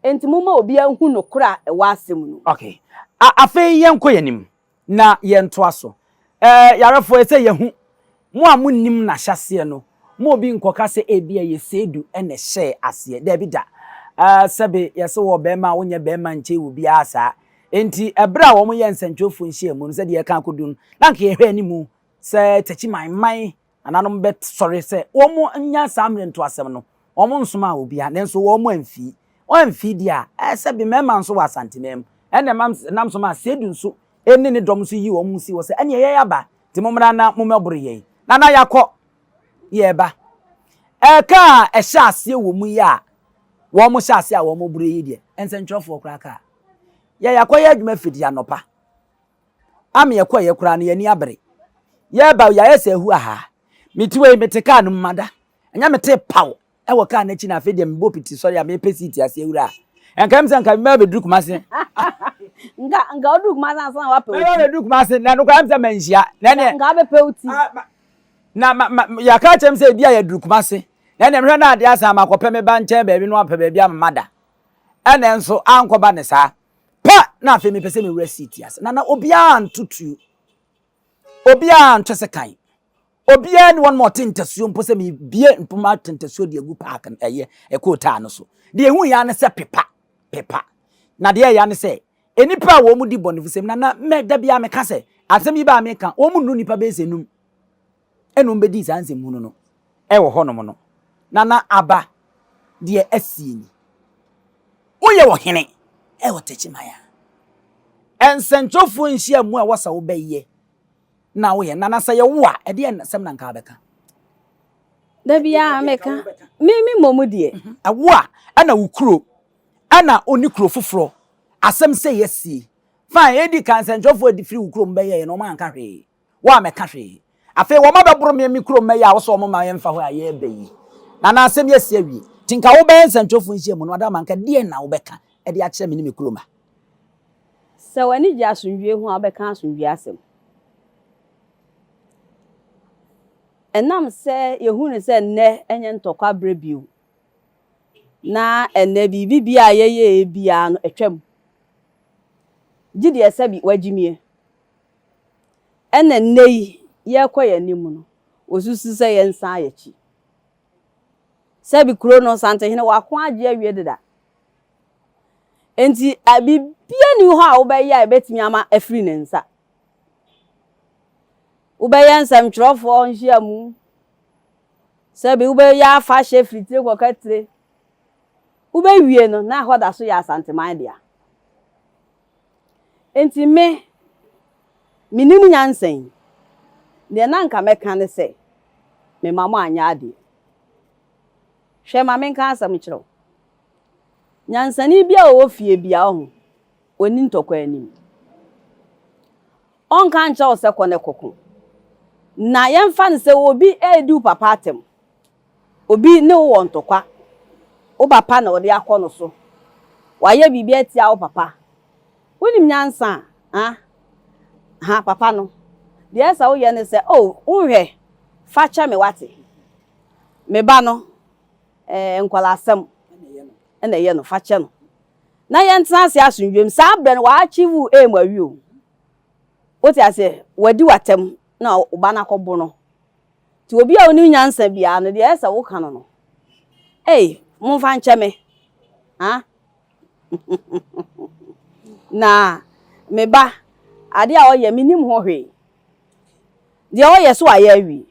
Nti momma obiara nhu nokorɛ a ɛwɔ asɛm no mu. Okay. Afei yɛnkɔ yɛn anim. Na yɛntoa so. Ɛɛ, yarefoɔ, ɛsɛ yɛhu. Mo a monnim n'ahyɛaseɛ no, mo obi nkɔka sɛ ebia ɛyɛ Seidu na ɛhyɛɛ aseɛ. Daabi da. Ɛɛ, sɛbe yɛse wɔ barima a wonyɛ barima nkyɛe wɔ biara saa. Enti ɛberɛ a wɔyɛɛ nsɛntwerɛfoɔ nhyiamu no, sɛdeɛ yɛka akɔdu no, na anka yɛhwɛ animu sɛ Takyiman man Nananom bɛsɔre sɛ wɔnnya saa mmerɛ ntoasɛm no, wɔnsomaa obiara, nanso wɔn amfii. Wɔn amfii deɛ a, ɛɛ sɛbe mmarima nso wɔ Asanteman mu. Ɛna ɛma nam so maa Seidu nso ne ne dɔm nso yii wɔn ho sii hɔ sɛ, ɛneɛ yɛn aba, nti mommra na mommɛboro yɛn. Na na yɛakɔ, yɛreba. Ɛka a ɛhyɛ aseɛ wɔ mu yi a wɔn hyɛ aseɛ a wɔboro yi deɛ, nsɛntwerɛfoɔ koraa kaa. Yɛ yɛakɔyɛ adwuma firi anɔpa. Ame yɛkɔeɛ koraa no yɛn ani abere. Yɛreba o, yɛayɛ sɛ ahu ahaa. Mete wei, mete kaa no mu mada. Ɛnyɛ metee paw wɔ kaa no akyi na afei deɛ mebɔ piti sɔre a mepɛ seat ase awura a. Ɛnka ɛm sɛ nka mɛba bɛduru Kumase. Nka nka woduru Kumase ansa na wapɛ wo ti. Mɛba bɛduru Kumase na ɛno koraa ɛm sɛ manhyia. Na ɛneɛ. Nka wobɛpɛ wo ti. Na ma ma yɛaka akyerɛ m sɛ ebi a yɛduru Kumase. Na ɛneɛ mehwɛ na adeɛ asa makɔpɛ me ba nkyɛn baabi na wapɛ baabi ama mada. Ɛna nso ankɔba ne saa. Pa! Na afei mepɛ sɛ mewura seat ase. Na na obiara nto tuo. Obiara nto sekan. Obiara ni wɔn ma ɔte ntasuo mpo sɛ mebie mpoma ate ntasuo de agu paak no ɛyɛ ɛkootaa no so. Deɛ ehu ya ne sɛ pepa, pepa. Na deɛ ɛya ne sɛ nnipa a wɔn di bɔnefosɛm na na mɛ da biara meka sɛ asɛm yi baa meka wɔn nnuru nnipa bɛyɛ sɛ num ɛna wɔn bɛdii saa nsɛmhunu no ɛwɔ hɔnom no na na aba deɛ asie ni. Woyɛ ɔhene wɔ Techiman a, nsɛnkyerɛwfoɔ nhyiamu a ɛwɔ sɛ wobɛyɛ na woyɛ na na sɛ yɛ wo a, ɛdeɛn asɛm na nka wobɛka? Da biara meka, me me mmom deɛ. Ɛwo a, ɛna wo kuro, ɛna ɔni kuro foforɔ, asɛm sei asie. Fine, edi kan nsɛnkyerɛwfoɔ a firi wo kurom bɛyɛeɛ no wɔn anka hwee. Wɔammɛka hwee. Afei wɔn abɛboro me me kurom mɛyɛ a wosɛ wɔn ma yɛmfa hɔ a yɛreba yi. Nana asɛm yi asi awie. Nti nka wobɛyɛ nsɛnkyerɛwfoɔ nhyiamu no Adama nka deɛn na wobɛka de akyerɛ me ne me kurom ha? Sɛ w'ani gye asomdwoe ho a, wobɛka asomdwoe asɛm. Ɛnam sɛ yehu no sɛ nnɛ nyɛ ntɔkwa bere bio, na ɛnnɛ biribi biara a yɛyɛe biara no, atwam. Gye deɛ sɛbi wagyimie. Ɛna nnɛ yi yɛrekɔ yɛn anim no, wɔsusu sɛ yɛnsan yɛn akyi. Sɛbi kuro no, Santehene wako agye awie deda. Enti biribiara nni hɔ a wobɛyɛ a ɛbɛtumi ama afiri ne nsa. Wobɛyɛ nsɛmtwerɛfoɔ nhyiamu, sɛbi wobɛyɛ afahyɛ firi tire kɔka tire. Wobɛwie no, na ɛhɔ da so yɛ Asanteman dea. Enti me, mennim nyansa yi, deɛ na anka mɛka ne sɛ, mema mo anyɛ adeɛ. Hwɛ, ma menka asɛm nkyerɛ wo. Nyansani bi a ɔwɔ fie biara, ɔho, ɔnni ntɔkwa anim. Ɔnka nkyerɛ wo sɛ kɔ ne kɔko. Na yɛmfa no sɛ obi redi wo papa atɛm. Obi ne wo wɔ ntɔkwa. Wo papa na ɔde akɔ no so. Wayɛ biribi atia wo papa. Wonim nyansa a, ha, ha, papa no. Deɛ ɛsɛ sɛ woyɛ ne sɛ, oh, wonhwɛ, fa kyɛ me, wate? Me ba no, eh, nkwalasɛm na ɛyɛ no, fa kyɛ no. Na yɛntena ase asomdwoe mu. Saa berɛ no, wa-achieve wo aim awie o. Wote aseɛ? Wadi w'atɛm na wo ba no akɔbo no. Nti obi a onim nyansa biara no, deɛ ɛyɛ sɛ woka no no, ei, momfa nkyɛ me. Ha? Na me ba, adeɛ a ɔyɛ, menim ho hwee. Deɛ ɔyɛ so ayɛ awie,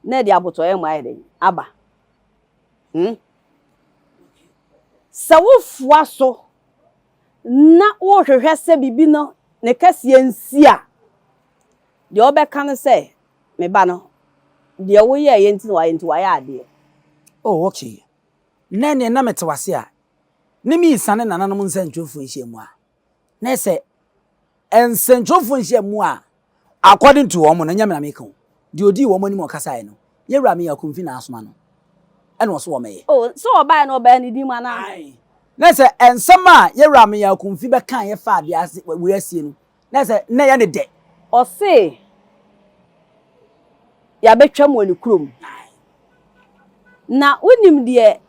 na ɛde abotɔyɛ mu ayɛ dɛn? Aba. Hmm? Sɛ wofoa so na wohwehwɛ sɛ biribi no ne kɛseɛ nsi a, deɛ ɔbɛka no sɛ, Me ba no, deɛ woyɛeɛ nti na wayɛ nti wayɛ adeɛ. Oh okay. Nnɛ neɛ na mete wase a, ne meresiane nananom nsɛntwerɛfoɔ nhyiamu a, na ɛsɛ nsɛntwerɛfoɔ nhyiamu a according to wɔn no, ɛnyɛ me na meka o, deɛ ɔdii wɔn anim ɔkasaeɛ no, Yɛwura Meyɛ Akumfi na asoma no, ɛna ɔso wɔmɛyɛ. Oh, sɛ ɔbaeɛ no ɔbaa ne din mu anaa? Ae. Na sɛ nsɛm a Yɛwura Meyɛ Akumfi bɛkaeɛ faa deɛ ase wei asie no, Na sɛ na ɛyɛ ne dɛ. Ɔse yɛabɛtwam wɔ ne kurom. Na wonim deɛ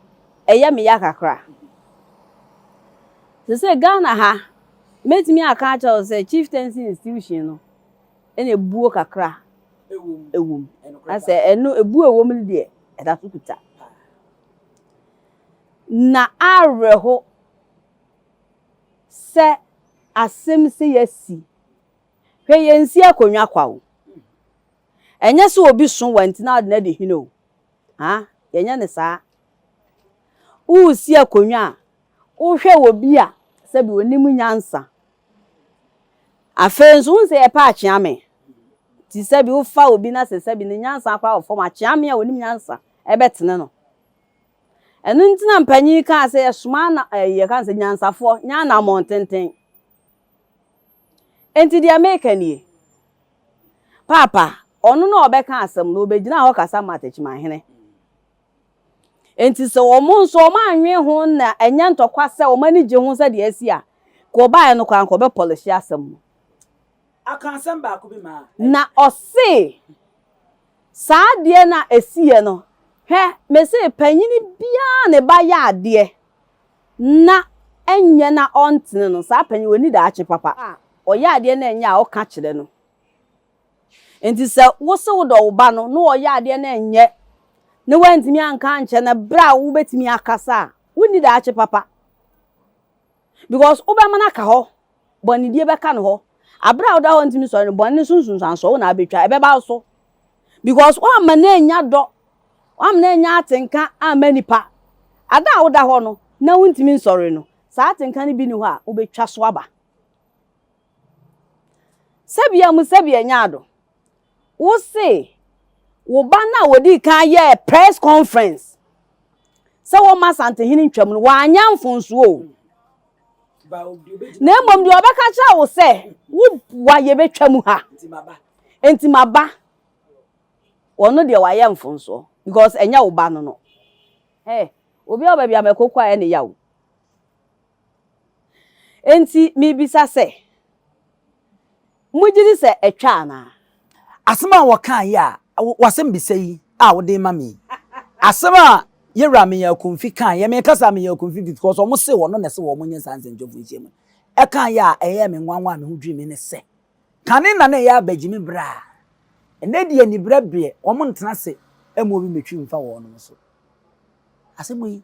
ɛyɛ me ya kakra? Sesei Ghana ha, mɛtumi aka akyerɛ wo sɛ chieftaincy institution no ɛna ebuo kakra ɛwɔ mu. Na sɛ ɛno ebuo ɛwɔ mu no deɛ ɛda so kuta. Na awerɛho sɛ asɛm sei asi. Hwɛ yɛnsi akonnwa kwa o. Ɛnyɛ sɛ obi so wa nti na ɔde no adi hene o. Ha, yɛnyɛ no saa. Woresi akonnwa a, wohwɛ obi a sɛbi onim nyansa. Afei nso, wohu sɛ yɛpɛ akyeame. Nti sɛbi wofa obi na sɛ sɛbi ne nyansa koraa wɔ fam, akyeame a onim nyansa ɛbɛtene no. Ɛno nti na mpanyin kaa sɛ yɛsoma na ɛɛ yɛka sɛ nyansafoɔ nyɛ anammɔn tenten. Enti deɛ meka nie, Paapa, ɔno na ɔbɛka asɛm no, ɔbɛgyina hɔ kasa ma Techimanhene. Enti sɛ wɔn nso wɔn anwe ho na ɛnyɛ ntɔkwa sɛ wɔn ani gye ho sɛ deɛ asi a, ka ɔbaeɛ no koraa nka ɔbɛpɔlehye asɛm no. Aka asɛm baako bi maa. Na ɔse Saa adeɛ no a ɛsiiɛ no, hwɛ, mese panyini biara a ne ba yɛ adeɛ na ɛnyɛ na ɔntene no, saa panyin ɔnni daakye papa. A ɔyɛ adeɛ na ɛnyɛ a ɔka kyerɛ no. Enti sɛ wose wodɔ wo ba no na ɔyɛ adeɛ na ɛnyɛ na woantumi anka ankyerɛ no berɛ a wobɛtumi akasa a, wonni daakye papa. Because wobɛma no aka hɔ, bɔnedie bɛka no hɔ. Aberɛ a woda hɔ ntumi sɔre no, bɔne no so nsunsuansoɔ wo na abɛtwa, ɛbɛba wo so. Because woamma no annya dɔ, woamma no annya atenka amma nipa. Ada a woda hɔ no, na wontumi nsɔre no, saa atenka no bi ni hɔ a wobɛtwa so aba. Sɛbia mu sɛbia nya ado. Wo se wo ba no a wɔdii kan yɛɛ press conference sɛ wɔmma Asantehene ntwam no, wanyɛ mfonsoɔ o. Na mmom deɛ ɔbɛka kyerɛ wo sɛ woboa yɛbɛtwa mu ha. Enti maba. Ɔno deɛ wayɛ mfomsoɔ because ɛnyɛ wo ba no no. Hey, obi a ɔba bi a mɛkɔ kɔ a ɛne yaw. Enti mebisa sɛ, mogye di sɛ ɛtwa anaa? Asɛm a wɔkaeɛ a, w'asɛmbisa yi a wode rema me yi, asɛm a Yɛwura Ameyaw Akumfi kaeɛ, meka sɛ Ameyaw Akumfi because wɔn se wɔno na ɛsɛ wɔn nyɛ saa nsɛnkyerɛfoɔ nhyiamu no, ɛkaeɛ a ɛyɛɛ me nwanwa a me ho dwirii me ne sɛ, kane na na ɛyɛ abagyimi berɛ a, ɛnnɛ deɛ aniberɛ berɛ, wɔn ntena ase mma obi mmɛtwi mfa wɔn so. Asɛm yi,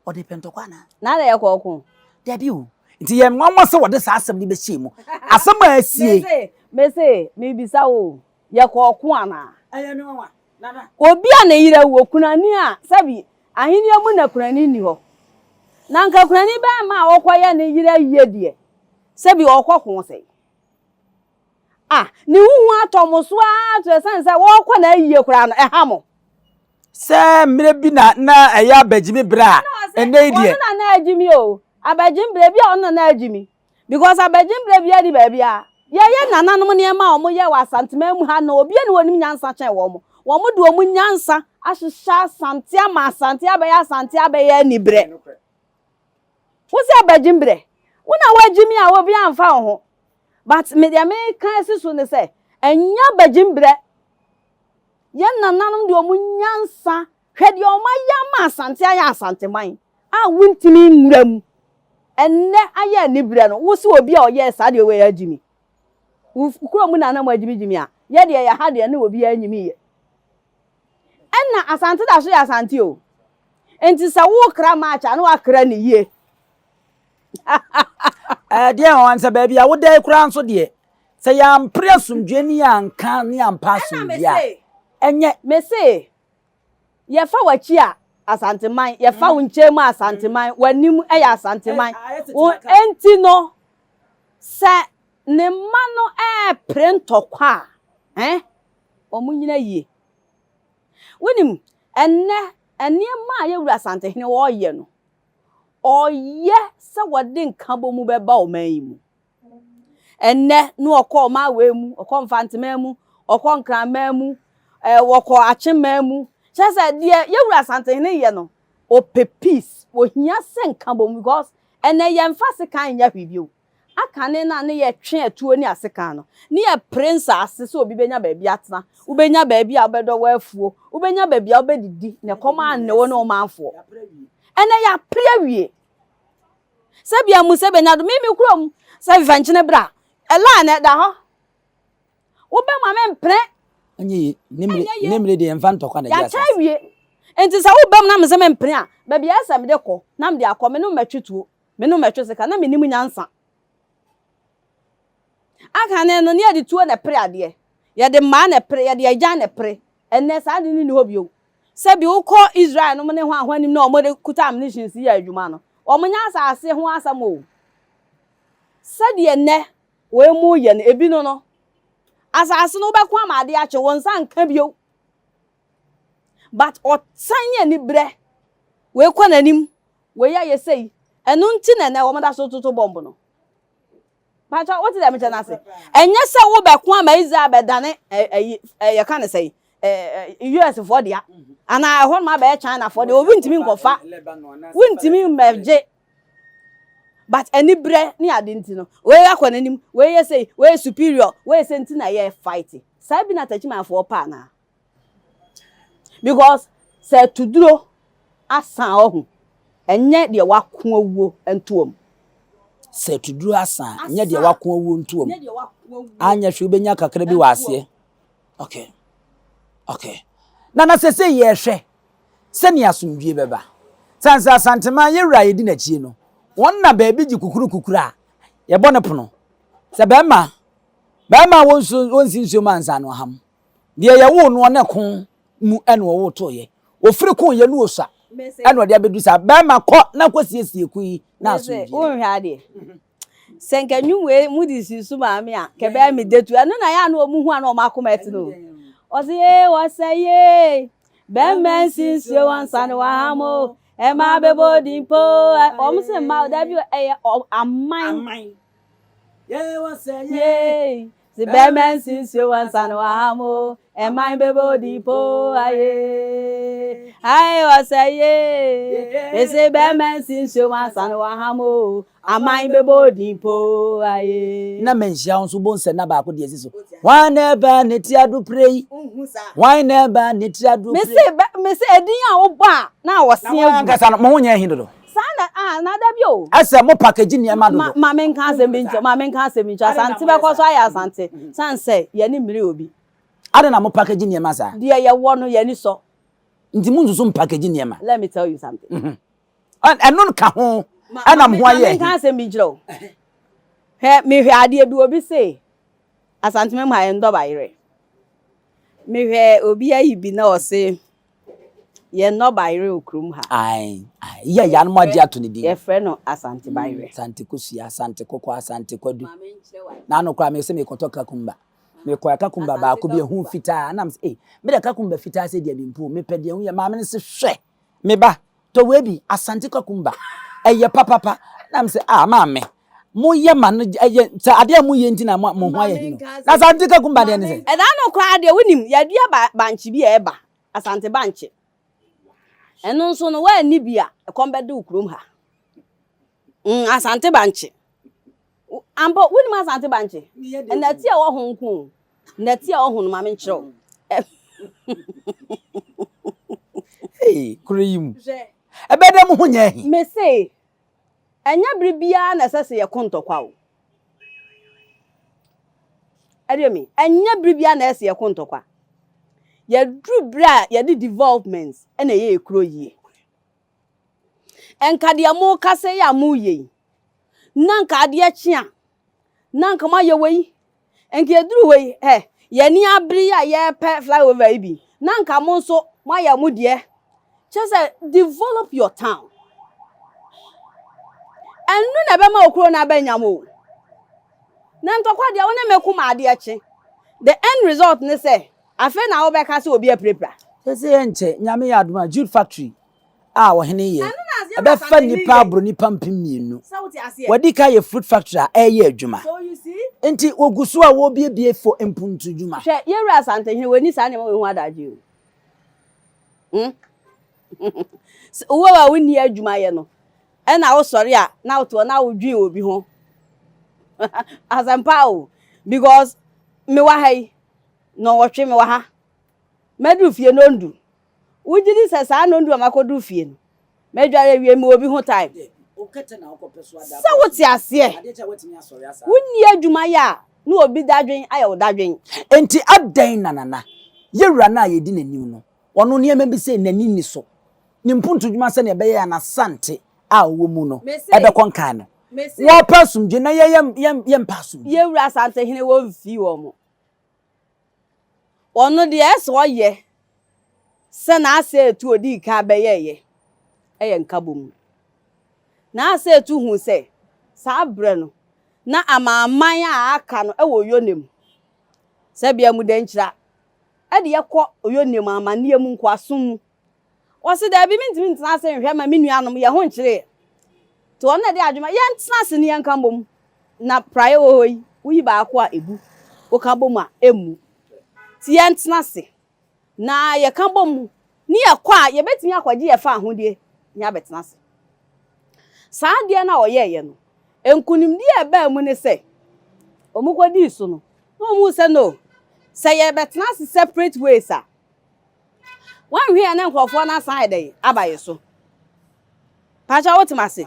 Ɔde pɛ ntɔkwa anaa? Na na yɛkɔ ɔko. Dabi o. Nti yɛ nwanwa sɛ wɔde saa asɛm no bɛhyɛɛ mu. Asɛm a asie. Mese, mese, mebisa wo o, yɛkɔ ɔko anaa? Ɛyɛ me nwanwa, Nana. Obi a ne yere awu, okunani a, sɛbi, ahennie mu na kunani nni hɔ. Na anka kunani bɛrima a ɔkɔyɛ ne yere ayie deɛ, sɛbi ɔkɔ ko sɛn? Ah, ne ho hu atɔ mo so ara to ɛsiane sɛ wɔrekɔ n'ayie koraa no, ɛha mo. Sɛ mmerɛ bi na na ɛyɛ abagyimi berɛ a, ɛnnɛ yi deɛ. Ɔno na na agyimi o, abagyimi berɛ bi a ɔno na na agyimi. Because abagyimi berɛ biara ni baabi a. Yɛyɛ nananom nneɛma a wɔyɛ wɔ Asanteman mu ha no, obiara ni wɔnim nyansa kyɛn wɔn. Wɔn de wɔn nyansa ahyehyɛ Asante ama Asante abɛyɛ Asante abɛyɛ aniberɛ. Wo sɛ abagyimi berɛ, wo na woagyimi a obiara mfa wo ho. But me deɛ meka asi so ne sɛ, ɛnyɛ abagyimi berɛ. Yɛn nananom de wɔn nyansa, hwɛ deɛ wɔn ayɛ ama Asante ayɛ Asanteman a wontumi nwura mu. Ɛnnɛ ayɛ aniberɛ no, wo se obi a ɔyɛɛ saa deɛ wei agyimi. Wo kurom na na mo agyimigyimi a, yɛ deɛ yɛ ha deɛ ne obiara nyimiiɛ. Ɛnna Asante da so yɛ Asante o. Nti sɛ wokra match a na wakra ne yie. Ɛdeɛ wɔn sɛ baabi a woda yi koraa nso deɛ sɛ yɛampere asomdwoeɛ ne yɛanka ne yɛampa asomdwoeɛ a ɛnyɛ. Mese yɛfa w'akyi a Asanteman, yɛfa wo nkyɛn mu a Asanteman, w'anim yɛ Asanteman. Wo enti no sɛ ne mma no repere ntɔkwa a, eh, wɔn nyina yie. Wonim, ɛnnɛ nneɛma a yɛwura Asantehene ɔreyɛ no, Ɔyɛ sɛ wɔde nkabom bɛba ɔman yi mu. Ɛnnɛ na ɔkɔ ɔman wei mu, ɔkɔ Mfanteman mu, ɔkɔ Nkranman mu, ɛɛ wɔkɔ Akyeman mu. Kyerɛ sɛ deɛ yɛwura Asantehene yɛ no, ɔpɛ peace, ɔhia sɛ nkabom because ɛnnɛ yɛmfa sekan nyɛ hwee bio. Akane no a ne yɛtwe atuo ne asekan no, ne yɛpere nsaase sɛ obi bɛnya baabi atena, wobɛnya baabi a wobɛdɔ w'afuo, wobɛnya baabi a wobɛdidi na ɛkɔm anne wo ne wo manfoɔ. Ɛnɛ yɛapere awie. Sɛ bia mu sɛ bɛnya do, me me kurom sɛ fefɛ nkyene bra, ɛlaa na ɛda hɔ. Wobɛma me mpene. Ɛnyɛ ye, ne mmere, ne mmere deɛ yɛmfa ntɔkwa na ɛgye asase. Yɛakyɛ awie. Nti sɛ wobam na me sɛ mempene a, baabi a ɛsɛ mede kɔ na mede akɔ, me ne wo mɛtwe tuo. Me no mɛtwe sika na mennim nyansa. Akane no ne yɛde tuo na ɛpere adeɛ, yɛde mmaa na ɛpere, yɛde agyan na ɛpere. Ɛnnɛ saa ade no nni hɔ bio. Sɛbi wokɔ Israel nom ne hwan hwan nim na wɔde kuta ammunitions yɛ adwuma no, wɔnyɛ asase ho asɛm o. Sɛdeɛ nnɛ wei mu yɛ no, ebi no no, asase no wobɛko ama adeɛ akye, wo nsa nka bio. But ɔtan ne aniberɛ, wei kɔ n'anim, Wei ayɛ sei. Ɛno nti na ɛnɛ wɔda so toto bɔmb no. Pakyɛ wote deɛ mekyɛ no ase? Ɛnyɛ sɛ wobɛko ama Israel bɛdane ɛyi yɛka ne sɛn US foɔ dea anaa ɛhɔ nom abɛyɛ China foɔ dea obi ntumi nkɔfa wontumi mmɛgye but anibrɛ ne ade nti no wei akɔ n'anim wei yɛ sei wei yɛ superior wei yɛ sei nti na yɛ fight saa bi na Takyimanfoɔ pɛ anaa? Because sɛ atuduro asa a ɔho, ɛnyɛ deɛ wako awuo ntoa mu. Sɛ atuduro asa a, ɛnyɛ deɛ wako awuo ntoa mu. Anyɛ hwee wobɛnya kakra bi wɔ aseɛ. Okay. Okay. Na na sɛ sɛ yɛhwɛ sɛnea asomdwie bɛba. Sane sɛ Asanteman yɛwura a yɛdi n'akyie no, wɔn na baabi gye kukuru kukuru a yɛbɔ ne pono. Sɛ bɛrima, bɛrima a wɔnsi nsuo mu ansa no aham. Deɛ yɛwoo noɔ ne ko mu ɛna ɔwoo tooyɛ. Ofiri ko yɛ no osua ɛna ɔde abɛdu saa. Bɛrima kɔ na kɔ siesie ko yi na asomdwie. Wonhwɛ adeɛ. Sɛ nka nnwom wei mu de si so maame a nka ɛbɛyɛ me detu. Ɛno na yɛ a na wɔn hu a na wɔn akoma ɛte no. Ɔse yee wɔsɛ yee bɛrima nsi nsuo ansa na waham o. Ɛma bɛbɔ din po. Wɔn se mma dabi ɛyɛ aman. Aman. Yee wɔ sɛ yee. Yee. Se bɛmɛ nsi nsuo wɔ nsa no wɔ ha mo. Ɛman bɛbɔ din po aye. Aye wɔ sɛ yee. Mese bɛmɛ nsi nsuo wɔ nsa no wɔ ha mo. Aman bɛbɔ din po aye. Na manhyia wo nso wobɛhu sɛ na baako deɛ asi so. Hwan na ɛba ne ti adopire yi? Hwan na ɛba ne ti adopire yi? Mese bɛ mese edin a wobɔ a na wɔse Na mo agu. ankasa no mo ho nyɛ ahi dodo. Saa na ah na dabi o. Ɛsɛ mo package nneɛma Ma dodo. ma menka asɛm bi nkyerɛ ma menka asɛm bi nkyerɛ Asante bɛkɔ so ayɛ Asante sane sɛ yɛne mmiri obi. Adɛn na mo package nneɛma saa? Deɛ yɛwɔ no yɛn ani sɔ. Nti mo nsusu mpackage nneɛma. Let me tell you something. Ɛno ka ho ɛna mo ho ayɛ Ma menka asɛm bi nkyerɛ wo. Hwɛ mehwɛ adeɛ bi obi se Asantema mu ha yɛn dɔ bayerɛ. Mehwɛ obi ayi bi na ɔse yɛn nnɔ bayerɛ wɔ kurom ha. Ae, ae, yɛ ya no mo agye ato ne din. Yɛfrɛ no Asante bayerɛ. Asante kosua, Asante kɔkɔɔ, Asante kwadu. N'ano koraa mese mekɔtɔ kakumba. Mekɔɛ kakumba baako bi ɛho fitaa na mese ei, me deɛ kakumba fitaa sɛ deɛ mempu o, mepɛ deɛ ɛho yɛ. Maame no se hwɛ, me ba, Tɔ wei bi, Asante kwakumba, ɛyɛ papapa. Na me sɛ, ah, maame, moyɛ ma no ɛyɛ sɛ adeɛ a moyɛ nti na mo ho ayɛ hi no. Na Asante kwakumba deɛ ne sɛ. Ɛda no koraa deɛ wonim, yɛadua ba bankye bi a ɛba, Asante bankye. Ɛno nso no, woanni bi a, ɛkɔm bɛde wo kurom ha. Mm, Asante bankye. Ampa, wonim Asante bankye? Nnɛte a ɛwɔ ho nko o. Nnɛte a ɛwɔ ho no, ma menkyerɛ wo. Hey, kuro yi mu. Ɛbɛyɛ dɛ mo ho nyɛ ahi. Mese, ɛnyɛ bere biara na ɛsɛ sɛ yɛko ntɔkwa o. Ɛdeɛ mi, ɛnyɛ bere biara na ɛsɛ sɛ yɛko ntɔkwa. Yɛduru bere a yɛde development na ɛyɛ yɛ kuro yie. Nka deɛ mokasa yi a moreyɛ yi, na nka adeɛ kye a, na nka moayɛ wei. Nka yɛduru hɔ yi, hɛ, yɛn ani abere yi a yɛrepɛ flyover yi bi, na nka mo nso moayɛ mo deɛ. Kyerɛ sɛ, develop your town. Ɛno na ɛbɛma okuro no aba nyam o. Na ntɔkwa deɛ, wo ne me ko ma adeɛ kye. The end result ne sɛ, afei na wobɛka sɛ obi apirapira. Sɛsɛ ɛnkyɛ, Nyame yɛ adom a, Jude Factory a ɔhene yɛ, ɛbɛfa nnipa aboro nnipa 2000. Wɔadi kan ayɛ fruit factory a ɛreyɛ adwuma. Enti wɔgu so a wɔrebuebue for mpuntudwuma. Hwɛ, yɛn wura Asantehene, wɔnni saa nneɛma wei ho adagye o. Hmm? Wo a wonni adwuma yɛ no, ɛna wosɔre a na wote hɔ na wodwen obi ho. Asɛmpa o, because mewɔ ha yi, nnɔnwɔtwe mewɔ ha. Mɛduru fie nnɔndu. Wogye di sɛ saa nnɔndu a makɔduru fie no, mɛdware awie, mewɔ obi ho time? Sɛ wote aseɛ, wonni adwuma yɛ a, na obi dadwen ayɛ wo dadwen. Enti adɛn na Nana, yɛn wura no a yɛdi n'anim no, ɔno nneɛma bi sei n'ani nni so? Ne mpuntudwuma sɛnea ɛbɛyɛ a n'Asante a ɔwɔ mu no bɛkɔ nkan no, wɔpɛ asomdwoe na yɛn yɛmpɛ asomdwoe. Yɛn wura Asantehene wɔmfii wɔn. Ɔno deɛ ɛsɛ ɔyɛ sɛ n'asɛ etu odii kan bɛyɛɛyɛ yɛ nkabom. N'asɛ etu huu sɛ saa berɛ no na amanaman a aka no wɔ Oyone mu sɛ bia mu dɛnkyira de yɛkɔ Oyone mu amanneɛ mu nkoasom mu. Ɔse daabi mentumi ntena ase nhwɛ ma me nuanom yɛ ho nkyere. Nti ɔno na ɛde adwuma yɛntena ase ne yɛnka mbom na praeɛ wɔ hɔ yi woyi baako a ɛbu woka bom a ɛmmu. Nti yɛntena ase na yɛka bom ne yɛkɔ a yɛbɛtumi akɔgye yɛn fa ahodie ne abɛtena ase. Saa adeɛ no a ɔyɛeɛ no nkunimdie a ɛbaa mu ne sɛ wɔkɔdii so no na wɔhuu sɛ no sɛ yɛbɛtena ase separate ways a Woanhwɛ a na nkurɔfoɔ no asan ayɛ dɛn aba yɛ so. Pakyɛ wote m'ase?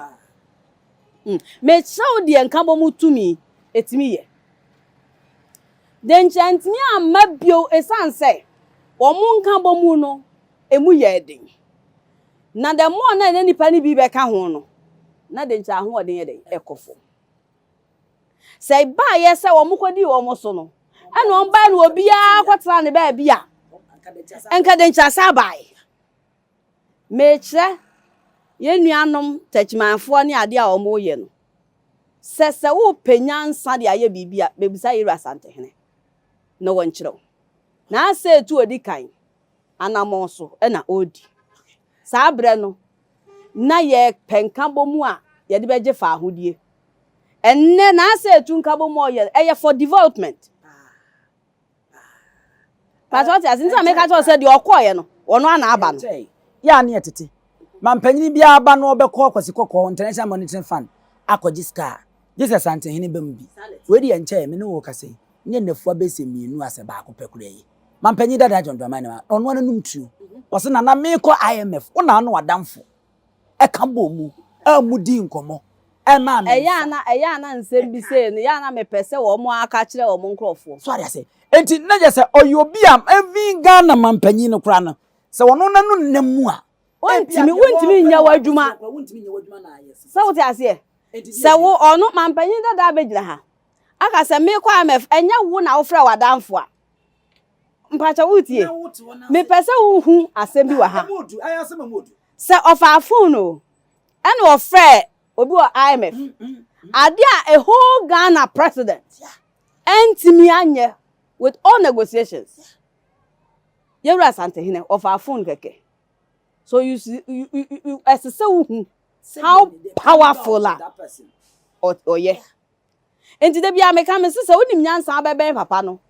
Mm. Mekyerɛ wo deɛ nkabɔ mu tumi ɛtumi yɛ. Denkyɛ ntumi amma bio ɛsiane sɛ wɔn nkabɔ mu no ɛmu yɛɛ den. Na the more na ɛna nipa no bi bɛka ho no, na denkyɛ ahoɔden yɛ dɛn ɛkɔ fam. Sɛ ɛbaeɛ sɛ wɔkɔdii wɔn so no, ɛna wɔn bae no obiara kɔtena ne baabi a, nka denkyerɛsɛ abae. Mekyerɛ yɛn nuanom Takyimanfoɔ ne adeɛ a wɔyɛ no, sɛ sɛ wopɛ nyansa de ayɛ biribi a, bɛbisa Yɛwura Asantehene na wɔnkyerɛ wo. Na asɛ etu odi kan anammɔn so na ɔredi. Saa berɛ no, na yɛpɛ nkabɔmu a yɛde bɛgye faahodie. Ɛnnɛ n'asɛ etu nkabɔmu a ɔyɛ no, ɛyɛ for development. Pastor ɔte ase nti na meka kyerɛ sɛ deɛ ɔkɔɔeɛ no ɔno ana aba no. Yɛ a ne yɛ tete. Ma mpanyin biara ba na ɔbɛkɔ Kwasi Kɔkɔɔ International Monetary Fund akɔgye sika a, gye sɛ Asantehene ba mu bi. Wei deɛ nkyɛe, me ne wo rekasa yi, nyɛ nnafua bɛyɛ sɛ mmienu a sɛ baako pɛ koraa yi. Mampanyin dada John Dramani Mahama, ɔno ara n'anom tuo. Ɔse Nana meekɔ IMF, wo na ano w'adamfo ɛka bɔɔ mu a mo dii nkɔmmɔ ɛmaa me Ɛyɛ nsa. a na ɛyɛ a na nsɛm bi sei no, ɛyɛ a na mepɛ sɛ wɔn ara ka kyerɛ wɔn nkorɔfoɔ. So ate ase? Enti na kyerɛ sɛ ɔyɛ obi a even Ghana mampanyin no koraa no, sɛ ɔno n'ano nna mu a, ebia Wontumi deɛ wontumi wɔrepɛ nyɛ no wɔ w'adwuma. asoɔ koraa, wontumi nyɛ w'adwuma na ayɛ Sɛ wote aseɛ? Sɛ wo ɔno mampanyin dada abɛgyina ha aka sɛ meekɔ IMF, ɛnyɛ wo na wofrɛ w'adamfo a. Mpakyɛ wotie? Mepɛ sɛ wohu asɛm bi wɔ ha. Sɛ ɔfaa phone o, ɛna ɔfrɛɛ obi wɔ IMF. Ade a a whole Ghana president ɛntumi anyɛ with all negotiations. Yɛwura Asantehene, ɔfaa phone kɛkɛ. So you see, you, you, you, ɛsɛ sɛ wohu how powerful a ɔyɛ. Enti da biara meka mese sɛ wonim nyansa a wobɛbɛn papa no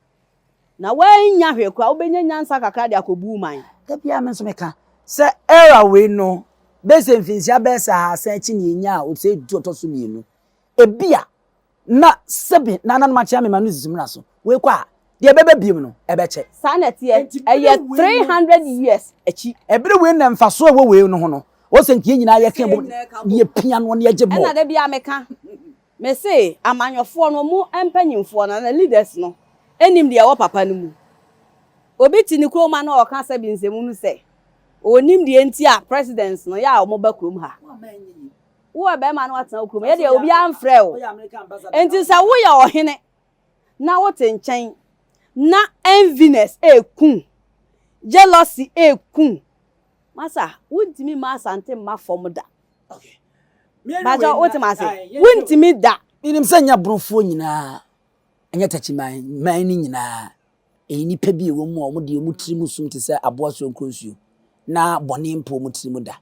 na woannya hwee koraa wobɛnya nyansa kakra de akɔbu wo man. Da biara me nso meka sɛ era wei no bɛyɛ sɛ mfinhyia bɛyɛ sɛ ahaasa akyi na yɛnyaa Osei Tutu ɔtɔ so mmienu. Ebia na sɛbe nananom akyea me ma no sisi mmara so. Wei kɔ a, deɛ ɛbɛba biom no, ɛbɛkyɛ. Saa na ɛteɛ. Enti bere Ɛyɛ wei no, 300 years akyi. Ɛbere wei na mfasoɔ a ɛwɔ wei no ho no, ɛwɔ sɛ nka yɛn nyinaa yɛka bom na yɛpia noɔ na yɛgye Ɛna bɔɔ. da biara meka, mese amanyɔfoɔ no, wɔn mpanyinfoɔ no anaa leaders no nnim deɛ ɛwɔ papa no mu. Obi te ne kurom a na ɔka sɛbi nsɛmhunu sɛ, ɔnnim deɛ nti a presidents no yɛ a wɔba kurom ha. Wowɔ bɛrima na watena wo kurom, yɛ deɛ obiara mfrɛ wo. Enti sɛ woyɛ ɔhene na wote nkyɛn na enviness ɛreku, jealousy ɛreku, masa wontumi mma Asante mma fam da. Bakyɛ wote me ase? Wontumi da. Menim sɛ nyɛ aborofoɔ nyinaa, ɛnyɛ takyiman man no nyinaa, ɛyɛ nnipa bi a ɛwɔ mu a wɔn deɛ wɔn tiri mu sum te sɛ aboa soronkorɔ nsuo, na bɔne mpo wɔn tiri mu da.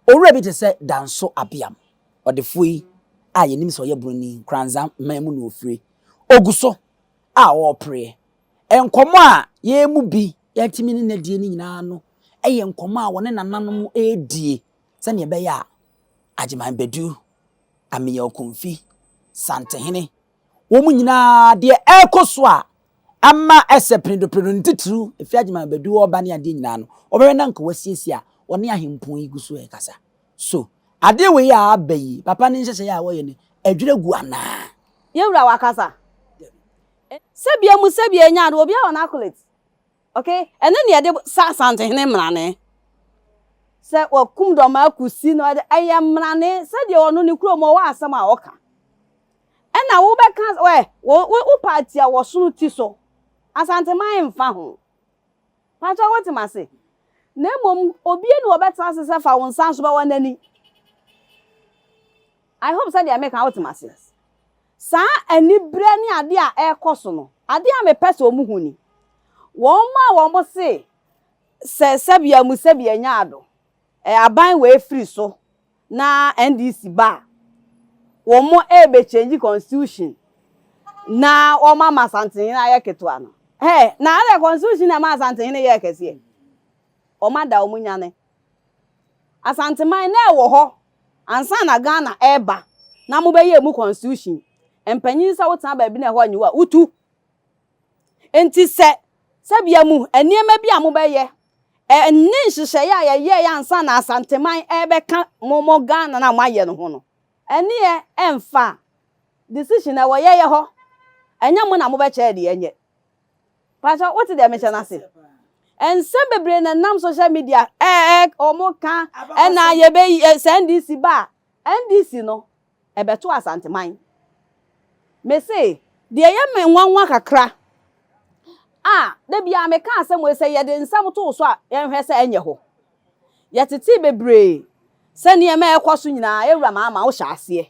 Owura bi te sɛ Danso Abiam, ɔdefoɔ yi a yɛnim sɛ ɔyɛ Broni, Nkoranza man mu na ɔfire, ɔgu so a ɔrepereɛ. Nkɔmmɔ a yɛn mu bi yɛatumi ne no adie no nyinaa no yɛ nkɔmmɔ a wɔne nananom redie sɛdeɛ ɛbɛyɛ a Agyeman Badu, Ameyaw Komfi, Santehene, wɔn nyinaa deɛ ɛrekɔ so a ama ɛsɛ penedopenedo no titiriw efi Agyeman Badu ɔba ne adeɛ nyinaa no, wɔbɛhwɛ na nka wɔasiesie a wɔne ahempɔn yi gu so rekasa. So adeɛ wei a aba yi, papa ne nhyehyɛeɛ a wɔyɛ no, adwira gu anaa? Yɛn wura wakasa. Sɛbea mu sɛbea nya no obiara wɔ n'accolades. Okay, ɛno ne yɛde sa Asantehene mmarane. Sɛ wɔkum dɔm akusi no ɛde ɛyɛ mmarane sɛdeɛ ɔno ne kurom ɔwɔ asɛm a ɔka. Ɛna wobɛka ɛ wo wo party a wɔsono ti so. Asanteman mfa ho. Pakyɛ wote m'ase? Na mmom obie ne wɔbɛtena ase sɛ fa wo nsa nso bɛwɔ n'ani. I hope sɛ deɛ meka wote m'ase. Saa aniberɛ ne adeɛ a ɛrekɔ so no, adeɛ a mepɛ sɛ wɔn hu ni, wɔn a wɔn se sɛ sɛbea mu sɛbea nya ado, aban wei firi so na NDC ba a, wɔn ɛrebɛ change constitution na wɔn ama Asantehene ayɛ ketewa no. Hey, na adɛ constitution na ɛma Asantehene yɛɛ kɛseɛ? Wɔn ada wɔn nyane. Asanteman na ɛwɔ hɔ ansa na Ghana ɛreba na mobɛyɛɛ mu constitution. Mpanyin sɛ wotena baabi na ɛhɔ nye wo a, wotu. Enti sɛ sɛbea mu nneɛma bi a mobɛyɛ ɛne nhyehyɛeɛ a yɛyɛeɛ ansa na Asanteman ɛrebɛka mo mo Ghana no a moayɛ no ho no, ɛneɛ ɛmfa decision ɛwɔ yɛyɛ hɔ. Ɛnyɛ mo na mobɛkyerɛ deɛ ɛnyɛ. Pakyɛ wote deɛ mekyɛ no ase? Nsɛm bebree na ɛnam social media ɛɛ wɔn ka ɛna yɛbɛyi sɛ NDC ba a NDC no ɛbɛto Asanteman. Mese deɛ ɛyɛ me nwanwa kakra a da biara meka asɛm wei sɛ yɛde nsɛm to so a yɛnhwɛ sɛ ɛnyɛ hɔ. Yɛtetee bebree sɛ nneɛma a ɛkɔ so nyinaa ewura maama wohyɛ aseɛ.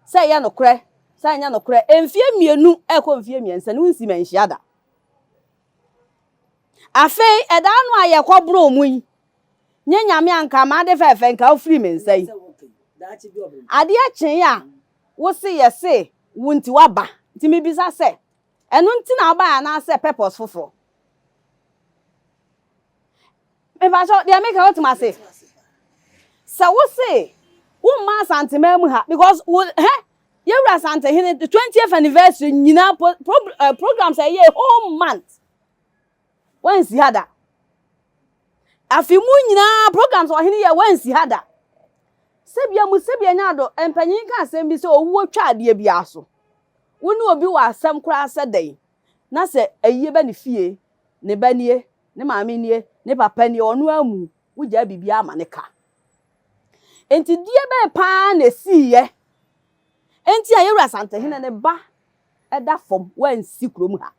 Sɛ ɛyɛ nokorɛ, sɛ ɛnyɛ nokorɛ, mfeɛ mmienu rekɔ mfeɛ mmiɛnsa ni, wonsii manhyia da. Afei, ɛda ano a yɛkɔboroo mo yi, Nyɛ Nyame a nka m'ade fɛɛfɛ nka wofiri me nsa yi. Adeɛ kyee a wose yɛse wo nti woaba. Nti mebisa sɛ, ɛno nti na wobaeɛ anaasɛ purpose foforɔ? Mepakyɛw, deɛ meka wotem ase? Sɛ wose womma Asanteman mu ha because wo hɛ yɛwura Asantehene the 20th anniversary nyinaa pro, pro, uh, programs a ɛyɛ whole month wansi ha da. Afe mu nyinaa programs ɔhene yɛ wansi ha da. Sɛbia mu sɛbia nya do mpanyin ka asɛm bi sɛ owuo twa adeɛ biara so. Wo ne obi wɔ asɛm koraa sɛ dɛn na sɛ ayie bɛ ne fie ne ba nie ne maame nie ne papa nie ɔno amu wogyaa biribiara ma ne ka. Enti deɛ bɛn paa na esiiɛ enti a yɛwura Asantehene ne ba ɛda fam wansi kurom ha.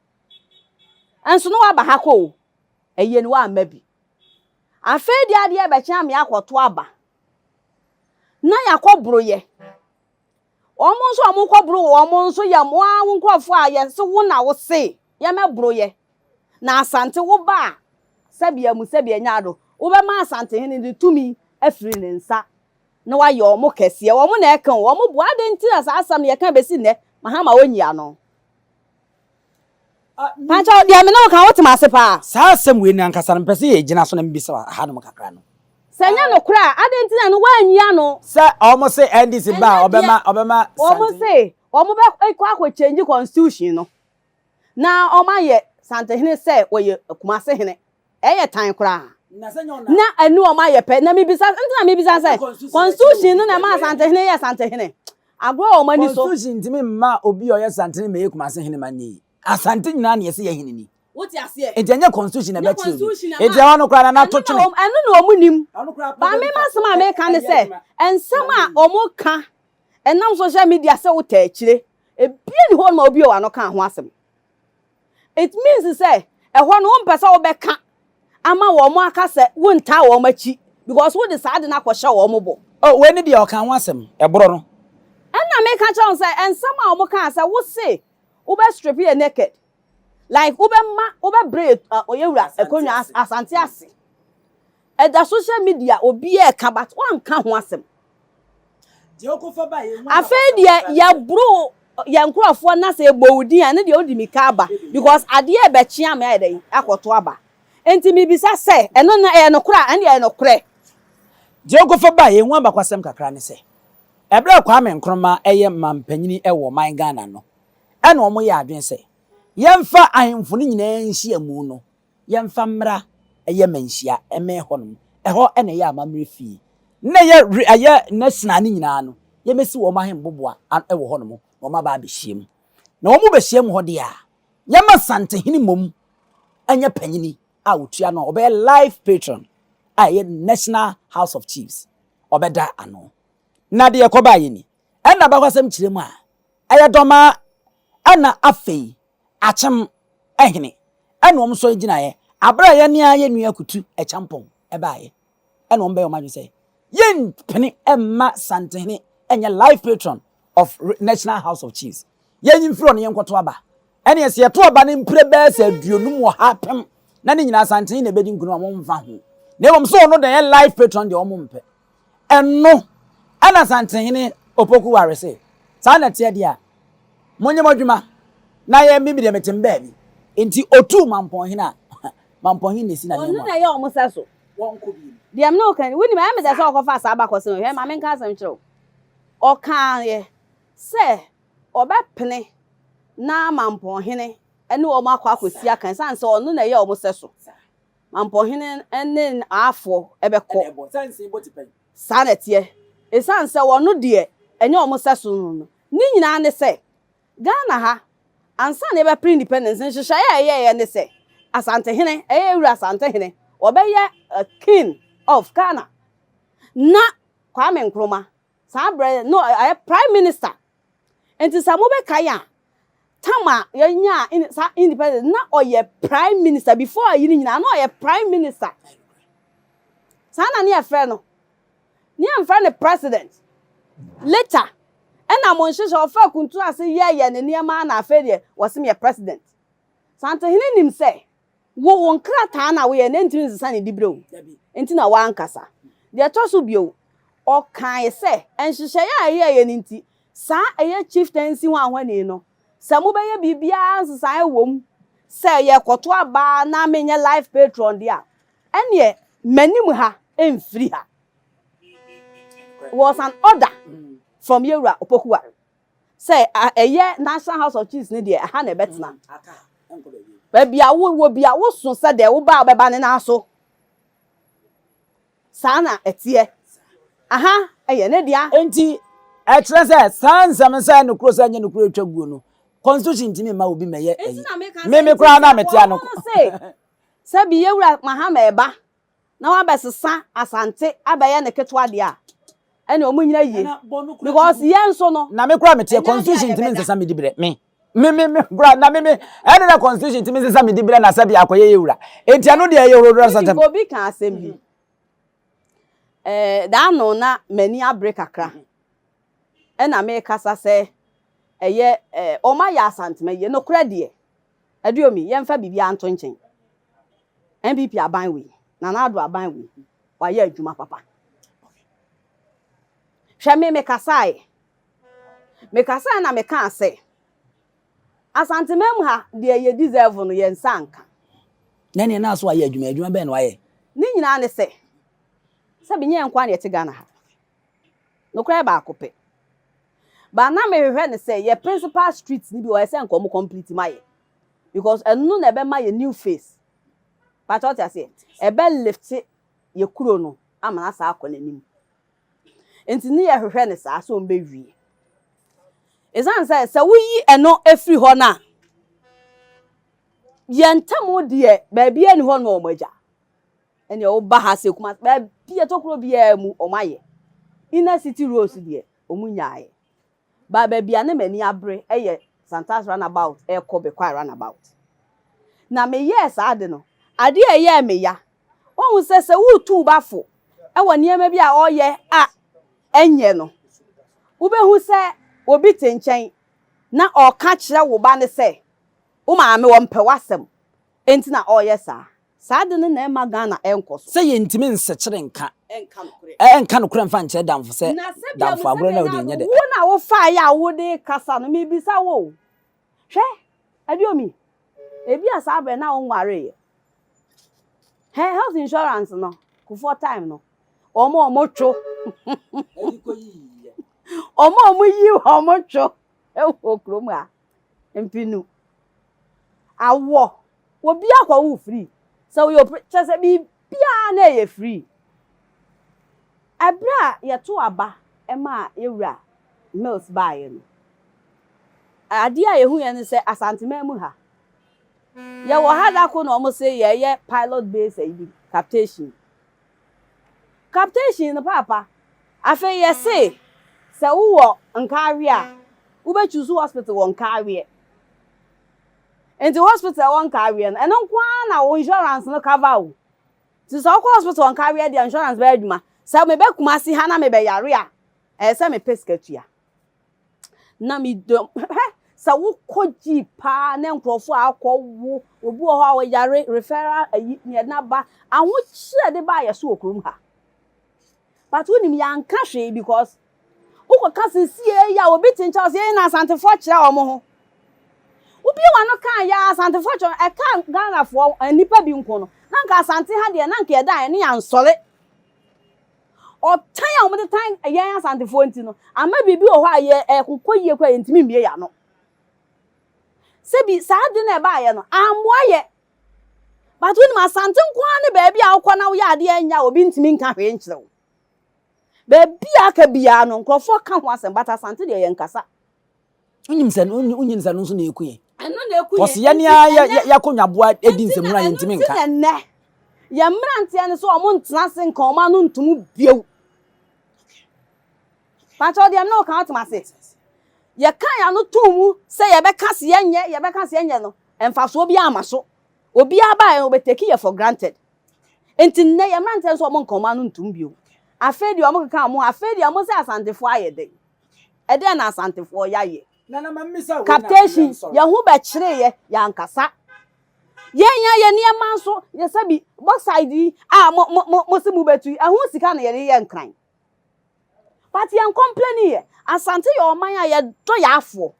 Nso na waba ha kɔ o, ɛyɛ no wamma bi. Afei deɛ adeɛ bɛkye ame akɔto aba na yɛakɔ boroyɛ. Wɔn nso a wɔkɔ boro wɔn nso yɛ mo ara wo nkurɔfoɔ a yɛse wo na wo se yɛmɛboroyɛ. Na Asante wo ba a sɛbea mu sɛbea nya do wobɛma Asantehene de tumi afiri ne nsa na wayɛ wɔn kɛseɛ. Wɔn na ɛka o, wɔn boa. Adɛn nti na saa asɛm no yɛka bɛsi nnɛ Mahama ɔnyi ano? Pankyɛw, deɛ me ne wo ka, wote me ase paa? Saa asɛm wei no ankasa no, mepɛ sɛ yɛgyina so na mebisa wo hanom kakra no. Sɛ ɛnyɛ nokorɛ a, adɛn nti na no woanyi ano? Sɛ wɔn se NDC ba a, Ɛnyɛ deɛ ɔbɛma, ɔbɛma wɔn Santehene. se wɔn bɛ kɔ akɔ change constitution no na wɔn ayɛ Santehene sɛ ɔyɛ Kumase hene. Ɛyɛ tan koraa. Na ɛne wɔn ayɛ pɛ. Na mebisa, nti na mebisa sɛ, constitution no na ɛma Asantehene yɛ Asantehene? Agorɔ wɔ wɔn ani so. Constitution ntumi mma obi a ɔyɛ Asantehene mmɛyɛ Kumase hene ma nyɛ yie. Asante nyinaa na yɛse yɛ hene ni. Wote aseɛ? Nti ɛnyɛ constitution na Nyɛ ɛbɛkyerɛ obi. constitution na ɛma. Nti ɛhɔ no koraa Nana to Ɛno na twene. wɔn, ɛno na wɔn nim. Ba me m'asɛm a meka ne sɛ, nsɛm a wɔka ɛnam social media sɛ wotɛ akyire, ebia ni hɔ nom a obi a w'ano kaa ho asɛm. It means sɛ ɛhɔ no wompɛ sɛ wobɛka ama wɔn aka sɛ wontaa wɔn akyi because wode saa ade no akɔhyɛ wɔn bɔ. Oh, wei ne deɛ ɔka ho asɛm, ɛborɔ no. Ɛna meka kyerɛ wɔn sɛ nsɛm a wɔn kaa sɛ wose wobɛ strip yɛ naked like wobɛma wobɛbrɛ yɛ ɔyɛ wura akonnwa Asante ase. Ɛda social media obiara ɛka but wanka ho asɛm. Afei deɛ yɛboro yɛn nkurɔfoɔ na sɛ yɛbɔ wo din a ɛno deɛ wode mika aba because adeɛ ɛbɛkye ama ayɛ dɛn akɔto aba. Nti mebisa sɛ ɛno no ɛyɛ nokorɛ a ɛno deɛ ɛyɛ nokorɛ. Deɛ ɔkɔfa baeɛ ho abakwasɛm kakra ne sɛ, ɛberɛ a Kwame Nkrumah yɛ mampanyini wɔ ɔman Ghana no, ɛna wɔyɛɛ adwene sɛ yɛmfa ahemfo no nyinaa nhyiamu no Yɛmfa mmra ɛyɛ manhyia mmɛn hɔnom, ɛhɔ na ɛyɛ amammerɛ fie. Na ɛyɛ re ɛyɛ national no nyinaa no, yɛbɛsi wɔn ahemboboa an wɔ hɔnom na wɔn aba abɛhyiam. Na wɔn bɛhyiam hɔ deɛ a, yɛma Santehene mmom nyɛ panyini a ɔtua ano a ɔbɛyɛ life patron a ɛyɛ National House of Chiefs, ɔbɛda ano. Na deɛ ɛkɔbaeɛ ni, ɛna abakɔsɛm kyerɛ mu a, ɛyɛ Dɔmaa ɛna afei Akyem hene ɛna wɔn sɔre gyinaeɛ aberɛ a yɛne ara yɛn nua Kutu Acheampong baeɛ ɛna wɔn bɛyɛ wɔn adwene sɛ yɛmpene mma Santehene nyɛ life patron of National House of Chiefs, yɛnyi mfiri hɔ na yɛnkɔto aba. Ɛne sɛ yɛto aba no mpire bɛyɛ sɛ aduonum wɔ ha pem na ne nyinaa Santehene na ɛbɛdi nkunim a wɔmfa ho, na mmom sɛ ɔno na ɛyɛ life patron deɛ wɔn mpɛ. Ɛno ɛna Santehene Opoku Ware se, saa na ɛteɛ deɛ a, monyɛ mo adwuma na yɛ me deɛ mete me baabi. Nti otuu Mampɔnhene a, Mampɔnhene na esi Ɔno n'ananmu na a. ɛyɛ wɔn sɛ so. Wɔnkɔ bio. Deɛ me ne wo ka ni, wonim, ɛyɛ me dɛ sɛ ɔkɔfaa saa abakɔsɛm yi. Hwɛ, ma menka asɛm nkyerɛ wo. Ɔkaeɛ sɛ ɔbɛpene na Mampɔnhene ne wɔn akɔ akɔsi akan, ɛsiane sɛ ɔno na ɛyɛ wɔn sɛ so. Mampɔhene ne n'afoɔ bɛkɔ. Saa na ɛteɛ. Ɛsiane sɛ wɔn deɛ ɛnyɛ wɔn sɛso no no. Ne nyinaa ne sɛ, Ghana ha, ansa na yɛbɛpere independence, nhyehyɛeɛ a yɛyɛeɛ ne sɛ, Asantehene, ɛyɛ Ewura Asantehene, ɔbɛyɛ King of Ghana. Na Kwame Nkrumah, saa berɛ no ɔyɛ Prime Minister. Nti sɛ mobɛkae a, tam a yɛnyaa saa independence na ɔyɛ prime minister before ayi no nyinaa na ɔyɛ prime minister. Saa na ne yɛfrɛ no. Ne yɛmfrɛ no president. Later, ɛna mo nhyehyɛ ɔfa kuntu ase yɛyɛ ne nneɛma na afei deɛ wɔse meyɛ president. Santehene nim sɛ. Wo wo nkrataa na woyɛ no ɛntumi nsesa ne diberɛ o. Nti na wankasa. Deɛ ɛtɔ so bio, ɔkae sɛ nhyehyɛeɛ a ɛyɛeɛ no nti, saa ɛyɛ chieftaincy hwanhwani no, sɛ mobɛyɛ biribiara nsesaeɛ wɔ mu, sɛ yɛrekɔto aba na menyɛ life patron deɛ a, ɛnneɛ m'anim ha mfiri ha. Was an order from Yewura Opoku-Ware sɛ ɛyɛ National House of Chiefs no deɛ ɛha na ɛbɛtena. Baabi a wowɔ bi a woso sɛ deɛ woba a wobɛba ne nan so. Saa na ɛteɛ. Aha ɛyɛ ne dea. Enti ɛkyerɛ sɛ saa nsɛm sɛ ɛyɛ nokorɛ sɛ ɛnyɛ nokorɛ atwa guo no, constitution ntumi mma obi mmɛyɛ Enti ayi. na meka Me sɛ me nti koraa sɛ na mete wɔn ano. no se sɛ bi Yewura Mahama ɛba na wabɛsesa Asante abɛyɛ ne ketewa deɛ a, ɛne wɔn nyina yie because yɛn nso no. Na me koraa meteɛ Ɛnyɛ adeɛ a constitution ntumi yɛbɛda. nsesa me dibrɛ me me me me koraa na me me ɛne na constitution ntumi nsesa me dibrɛ na sɛbi akɔyɛ yɛ wura enti ɛno deɛ ɛyɛ horodora Wonim sɛtɛm. obi ka asɛm bi ɛɛ daano na m'ani abere kakra ɛna mekasa sɛ ɛyɛ ɛɛ wɔn ayɛ Asantema yie nokorɛ deɛ Aduomi yɛmfa biribiara nto nkyɛn NPP aban wei Nana Addo aban wei wayɛ adwuma papa hwɛ me mekasaeɛ mekasaeɛ na mekaa sɛ Asanteman mu ha deɛ yɛ deserve no yɛn nsa nka. Na neɛ na so ayɛ adwuma adwuma bɛn na wayɛ? Ne nyinaa ne sɛ sɛ menyɛ nkoa na yɛte Ghana ha nokorɛ yɛ baako pɛ ba na mehwehwɛ ne sɛ yɛ principal street ni bi wɔ sɛ nka ɔmo complete ma yɛ because ɛno na ɛbɛma yɛ new face pàtó ɔte aseɛ ɛbɛ lift yɛ kuro no ama na saa akɔ n'anim nti ne yɛ hwehwɛ ne saa sɛ ɔmo bɛwie ɛsiane sɛ sɛ woyi ɛno efiri hɔ no a yɛn ntam deɛ baabi ani hɔ no ɔmo agya ɛnna ɔba ha sɛ kuma baabi ɛtɔkuro biara mu ɔmo ayɛ inner city roads deɛ ɔmo nyaayɛ ba baabi a ne m'ani abere ɛyɛ Santas roundabout ɛkɔ Bekwai roundabout na meyɛɛ saa de no adeɛ a ɛyɛɛ me ya wɔn sɛ sɛ woretu ba fo ɛwɔ nneɛma bi a ɔreyɛ a ɛnyɛ no wobɛhu sɛ obi te nkyɛn na ɔka kyerɛ wo ba ne sɛ wo maame wɔmpɛ w'asɛm enti na ɔreyɛ saa saa de no na ɛma Ghana ɛnkɔ so. Sɛ yɛntumi nsekyere nka ɛnka nokorɛ. Ɛnka nokorɛ mfa nkyerɛ damfo sɛ na sɛ bia damfo agorɔ na wode nyɛ dɛ. Wo na wofaeɛ a wode kasa no mebisa wo o. Hwɛ Aduomi ebi a saa berɛ na wonwareeɛ hɛ health insurance no Kufuor time no ɔmo a ɔmo two ɔmo a ɔmo yi ɔmo two ɛwɔ kurom ha mpinu awɔ obi akɔwo free sɛ woyɛ opre kyerɛ sɛ biribiara na ɛyɛ free. Ɛberɛ a yɛto aba ɛma yɛwura Mills baeɛ no adeɛ a yɛhu yɛ ne sɛ Asanteman mu ha yɛwɔ ha da ko na ɔmo sɛ yɛyɛ pilot base ayi bi capitation capitation no paapa afei yɛse sɛ wowɔ Nkaawe a wobɛchoose hospital wɔ Nkaaweɛ nti hospital ɛwɔ Nkaaweɛ no ɛno nko ara na wo insurance no cover wo nti sɛ wokɔ hospital wɔ Nkaaweɛ deɛ insurance bɛyɛ adwuma sɛ mebɛ Kumasi ha na mebɛyare a ɛyɛ sɛ mepɛ sika tua na medɔ hwɛ sɛ wokɔ gyi paa na nkurɔfoɔ a akɔ wo obi wɔ hɔ a ɔyare referral ayi neɛ naba ahokyerɛ de ba yɛ so wɔ kurom ha but wonim yɛanka hwee because wokɔka sesie yi a obi te nkyɛn sɛ yɛn na Asantefoɔ kyerɛ wɔn ho obi wa no kaa yɛ Asantefoɔ kyerɛ ɛka Ghanafoɔ nnipa bi nko no na nka Asante ha deɛ na nka yɛda yɛn ne yɛansɔre ɔtan a wɔde tan yɛn Asantefoɔ nti no ama biribi wɔ hɔ a yɛ ɛkokɔ yie kora yɛntumi mmie yɛn ano sɛbi saa de na ɛbaayɛ no ammoa yɛ but wonim Asante nko ara ne baabi a wokɔ na woyɛ adeɛ nya obi ntumi nka hwee nkyerɛ wo baabi a aka biara no nkurɔfoɔ ka ho asɛm but Asante deɛ yɛn kasa. Wonim sɛ wonyim sɛ no nso na ɛku yɛn. Ɛno na ɛku yɛn. Kɔsi yɛn a yɛakɔ nwaboa edi nsɛmuna a yɛntumi nka. Ɛno ti na nnɛ yɛn mmeranteɛ no so ɔmo ntena ase nka ɔmo ano ntom bio. Pàtó deɛ mene ɔka ɔtoma ase. Yɛka yɛn ano tum mu sɛ yɛbɛka se yɛnyɛ yɛbɛka se yɛnyɛ no mfasoɔ bi ama so. Obiara baa yɛn obɛtake yɛ for granted. Nti nnɛ yɛn mmeranteɛ nso ɔmo nka ɔmo ano ntom bio. Afei deɛ ɔmo keka ɔmo afei deɛ ɔmo sɛ Asantefoɔ ayɛ dɛn. Ɛdeɛn na Asantefoɔ yɛayɛ. Capitation yɛn ho bɛkyerɛ yɛ yɛankasa. Yɛn a yɛn nneɛma nso yɛ sɛ bi bauxite yi a mo mo mo mo se mo bɛtu yi, ɛho sika na yɛde yɛ nkran. But yɛn complain yɛ. Asante yɛ ɔman a yɛdɔ yɛn afoɔ.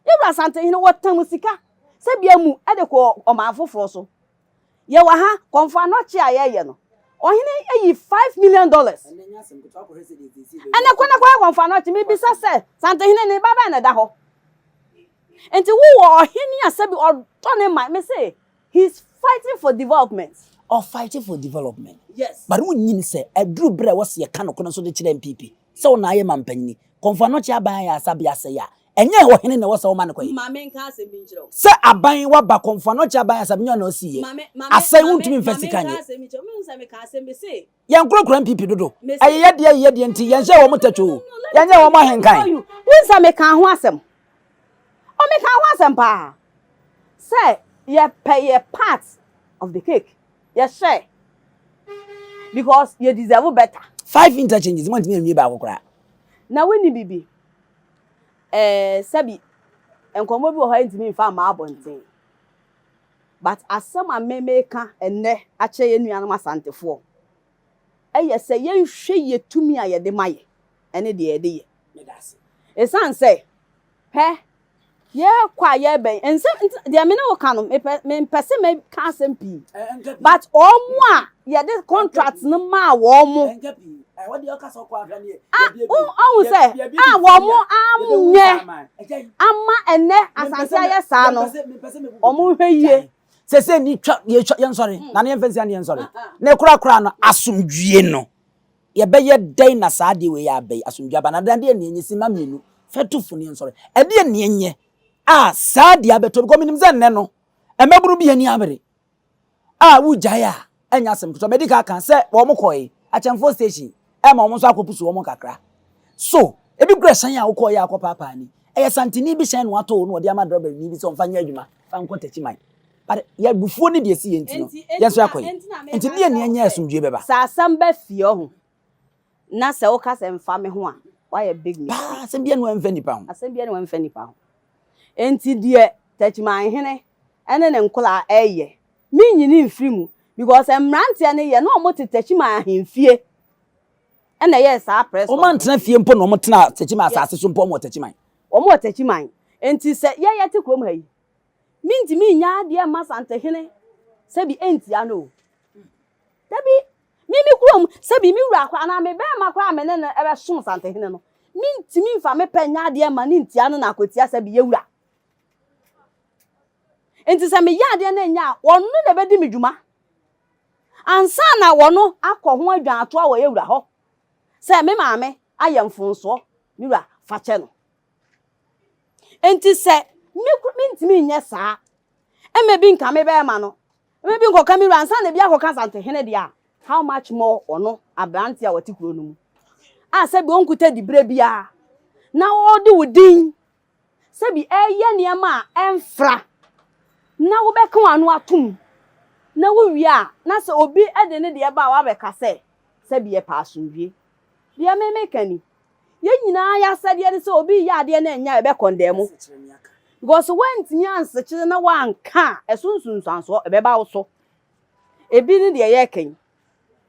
Yɛwura Asantehene wɔtam sika sɛ bia mu de kɔ ɔman foforɔ so. Yɛwɔ ha, Kɔmfo Anɔkye a yɛyɛ no, ɔhene ayi $5 million. Ɛnɛ kɔ na kɔyɛ Kɔmfo Anɔkye, mebisa sɛ Santehene ne ba bɛn na ɛda hɔ? Nti wowɔ ɔhene a sɛbi ɔdɔ ne man, me se he is fighting for development. Ɔ fighting for development. Yes. But wonyini sɛ aduru berɛ a ɛwɔ sɛ yɛka nokorɛ nso de kyerɛ NPP sɛ wo na ayɛ mampanyini. Kɔmfo Anɔkye aban ayɛ asabea asɛe a, ɛnyɛ ɔhene na ɛwɔ sɛ woma no kɔyɛ. Ma menka asɛm bi nkyerɛ wo. Sɛ aban waba Kɔmfo Anɔkye aban asabea nyɛ ɔna ɔsiiɛ. Ma me, ma me, Asɛe ma me, wontumi mfa ma sika menka nyɛ. asɛm bi nkyerɛ wo. Mehu sɛ meka asɛm bi se. Yɛnkorakora NPP dodo. Mese. Ɛyɛ yɛdeɛ yɛ yɛdeɛ nti yɛnhyɛɛ wɔn tɛtwoo. No, no, let me Yɛnyɛɛ tell wɔn you, let me ahenkan. tell you. Wohu sɛ meka ho asɛm. Oh, meka ho asɛm paa. Sɛ yɛpɛ yɛ part of the cake. Yɛhyɛ. Because yɛ deserve better. Five interchanges moantumi anwie baako koraa. Na wonni biribi. Ɛɛ sɛbi nkɔmmɔ bi wɔ hɔ a yɛntumi mfa mma abɔnten. But asɛm a me meka ɛnnɛ akyerɛ yɛn nuanom Asantefoɔ ɛyɛ sɛ yɛnhwɛ yɛ tumi a yɛde ma yɛ ɛne deɛ yɛde yɛ. Ɛsiane sɛ hwɛ yɛkɔ a yɛbɛn nsɛm deɛ me ne wo ka no mepɛ mempɛ sɛ mɛka asɛm pii but wɔn a yɛde contract no maa wɔn mo a ɔhu sɛ a wɔn mo anyɛ ama ɛnɛ asante ayɛ saa no wɔn nhwɛ yie. Sese ni twa yɛtwa yɛnsɔre na ne yɛmfa nsia ne yɛnsɔre na korakora no asomdwie no yɛbɛyɛ dɛn na saa adeɛ wei abɛyi asomdwie aba na adeɛ ne ɛnyɛ sima mmienu fɛtofo ne yɛnsɔre ɛdeɛ ne ɛnyɛ a saa deɛ abɛtɔ because menim sɛ nnɛ no mmabunu bi ani abere a wogyae a ɛnyɛ asɛm ketewa. Madi kan aka sɛ wɔn kɔe Akyɛmfoɔ station ɛma wɔn nso akɔpusu wɔn kakra. So ebi kura hyɛn a wokɔɔ yɛ akɔpaapaa ni? Ɛyɛ santini bi hyɛn na watɔ na ɔde ama drɔbani bi sɛ ɔmfa nyɛ adwuma fa nkɔ Takyiman. But yɛ abufuo ne deɛ ɛsi yɛn nti no, yɛn nso yɛakɔ yi. Nti deɛ nea ɛnyɛ asomdwie bɛba. Sɛ asɛm ba fie ɔho na sɛ woka sɛ mfa me ho a, woayɛ big mistake. Paa, asɛm biara ni hɔ a ɛmfa nnipa ho. Asɛm biara ni hɔ a ɛmfa nnipa ho. Enti deɛ Takyimanhene ne ne nkoraa ɛyɛ, menyini mfiri mu because mmeranteɛ no yɛ na wɔn te Takyiman ahemfie ɛna ɛyɛɛ saa press Wɔn conference. antena fie mpo na wɔn tena Takyiman asase so mpo wɔn wɔ Takyiman. Wɔn wɔ Takyiman. Enti sɛ yɛ yɛte kurom ha yi, mentumi nyɛ adeɛ mma Asantehene sɛbi ɛntia no o. Dabi, Me me kurom, sɛbi me wura koraa anaa me barima koraa a me ne no bɛsom Asantehene no, mentumi mfa me pɛ nyɛ adeɛ mma no ntia no na akɔtia sɛbi yɛ wura. Nti sɛ meyɛ adeɛ no ɛnyɛ a, ɔno na ɛbɛdi me dwuma ansa na wɔno akɔ ho adwaatoa wɔ yɛ wura hɔ sɛ me maame ayɛ mfonsoɔ, me wura fa kyɛ no. Nti sɛ me mentumi nyɛ saa, ɛmɛ bi nka me barima no Emi bi nkɔka me wura ansa na ebi akɔka Asantehene deɛ a, how much more ɔno aberanteɛ a ɔte kuro no mu a sɛbi ɔnkuta diberɛ biara na ɔde wo din sɛbi ɛreyɛ nneɛma a ɛmfra na wobɛka w'ano atom na wowie a na sɛ obi de ne deɛ ba a wabɛka sɛ sɛbi yɛpɛ asomdwie. Deɛ me meka ni, Yɛn nyinaa yɛ asɛdeɛ ne sɛ obi reyɛ adeɛ na ɛnyɛ a yɛbɛ kɔndɛm because woantumi ansekyere na woanka a ɛso nsunsuansoɔ ɛbɛba wo so. Ebi ne deɛ yɛreka yi.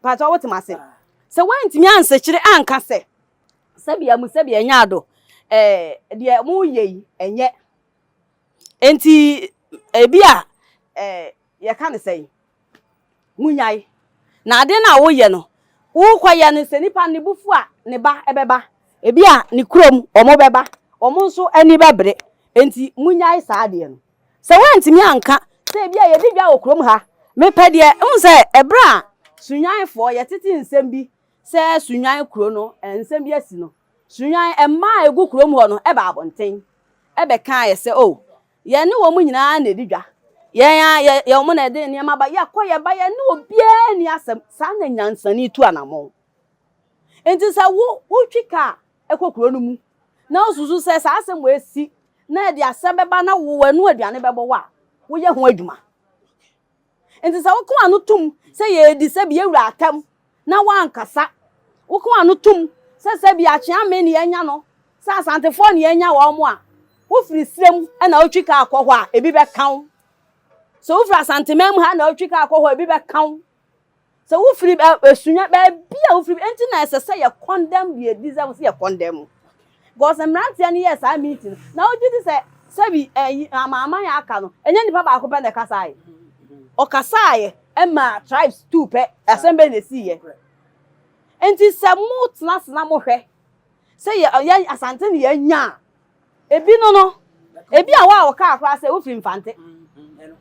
Pakyɛ wote m'ase? Sɛ woantumi ansekyere anka sɛ sɛbea mu sɛbea ɛnyɛ ado ɛɛ deɛ moyɛ yi ɛnyɛ. Enti ebi a ɛɛ yɛka ne sɛn? Munnyae. Na ade no a woyɛ no, worekɔyɛ no, sɛ nipa no ne bo fu a, ne ba bɛba. Ebia ne kurom wɔbɛba, wɔn nso ani bɛbere. Enti munnyae saa adeɛ no. Sɛ woantumi anka sɛ ebia yɛdi dwa wɔ kurom ha, mepɛ deɛ, wohu sɛ ɛberɛ a Sunyanifoɔ yɛtete nsɛm bi sɛ Sunyan kuro no nsɛm bi asi no, Sunyan mmaa a ɛgu kurom hɔ no baa abɔnten bɛkaeɛ sɛ, oh, Yɛne wɔn nyinaa na ɛdi dwa. Yɛn ara yɛ yɛ wɔn na ɛde nneɛma ba. Yɛkɔ yɛba yɛne obiara nni asɛm. Saa na nyansani tu anammɔn. Enti sɛ wo wotwi kaa kɔ kuro no mu na wosusu sɛ saa asɛm wei asi na ɛde asɛm bɛba na wo w'ano aduane bɛbɔ wo a, woyɛ ho adwuma. Enti sɛ woka w'ano tom sɛ yɛredi sɛbi yɛn wura atɛm na woankasa, woka w'ano tom sɛ sɛbi Akyeame ne yɛanya no, sɛ Asantefoɔ ne yɛanya wɔn a, wofiri serɛ mu na wotwi kaa kɔ hɔ a, ebi bɛka wo. Sɛ wofiri Asanteman mu ha na wotwi kaa kɔ hɔ a, ebi bɛka wo. Sɛ wofiri Asunya, baabi a wofiri, enti na ɛsɛ sɛ yɛ condemn deɛ deserve sɛ yɛ condemn. Because mmeranteɛ no yɛɛ saa meeting no, na wogye di sɛ sɛbi ɛyi amanaman a aka no, ɛnyɛ nipa baako pɛ na ɛkasaeɛ. Ɔkasaeɛ ɛma tribes tu pɛ, asɛm bɛn na ɛsiiɛ. Enti sɛ motena ase na mohwɛ sɛ yɛ yɛ Asante ne yɛanya a, Ebi no no, ebi a wo a wɔkaa koraa sɛ wofiri Mfante.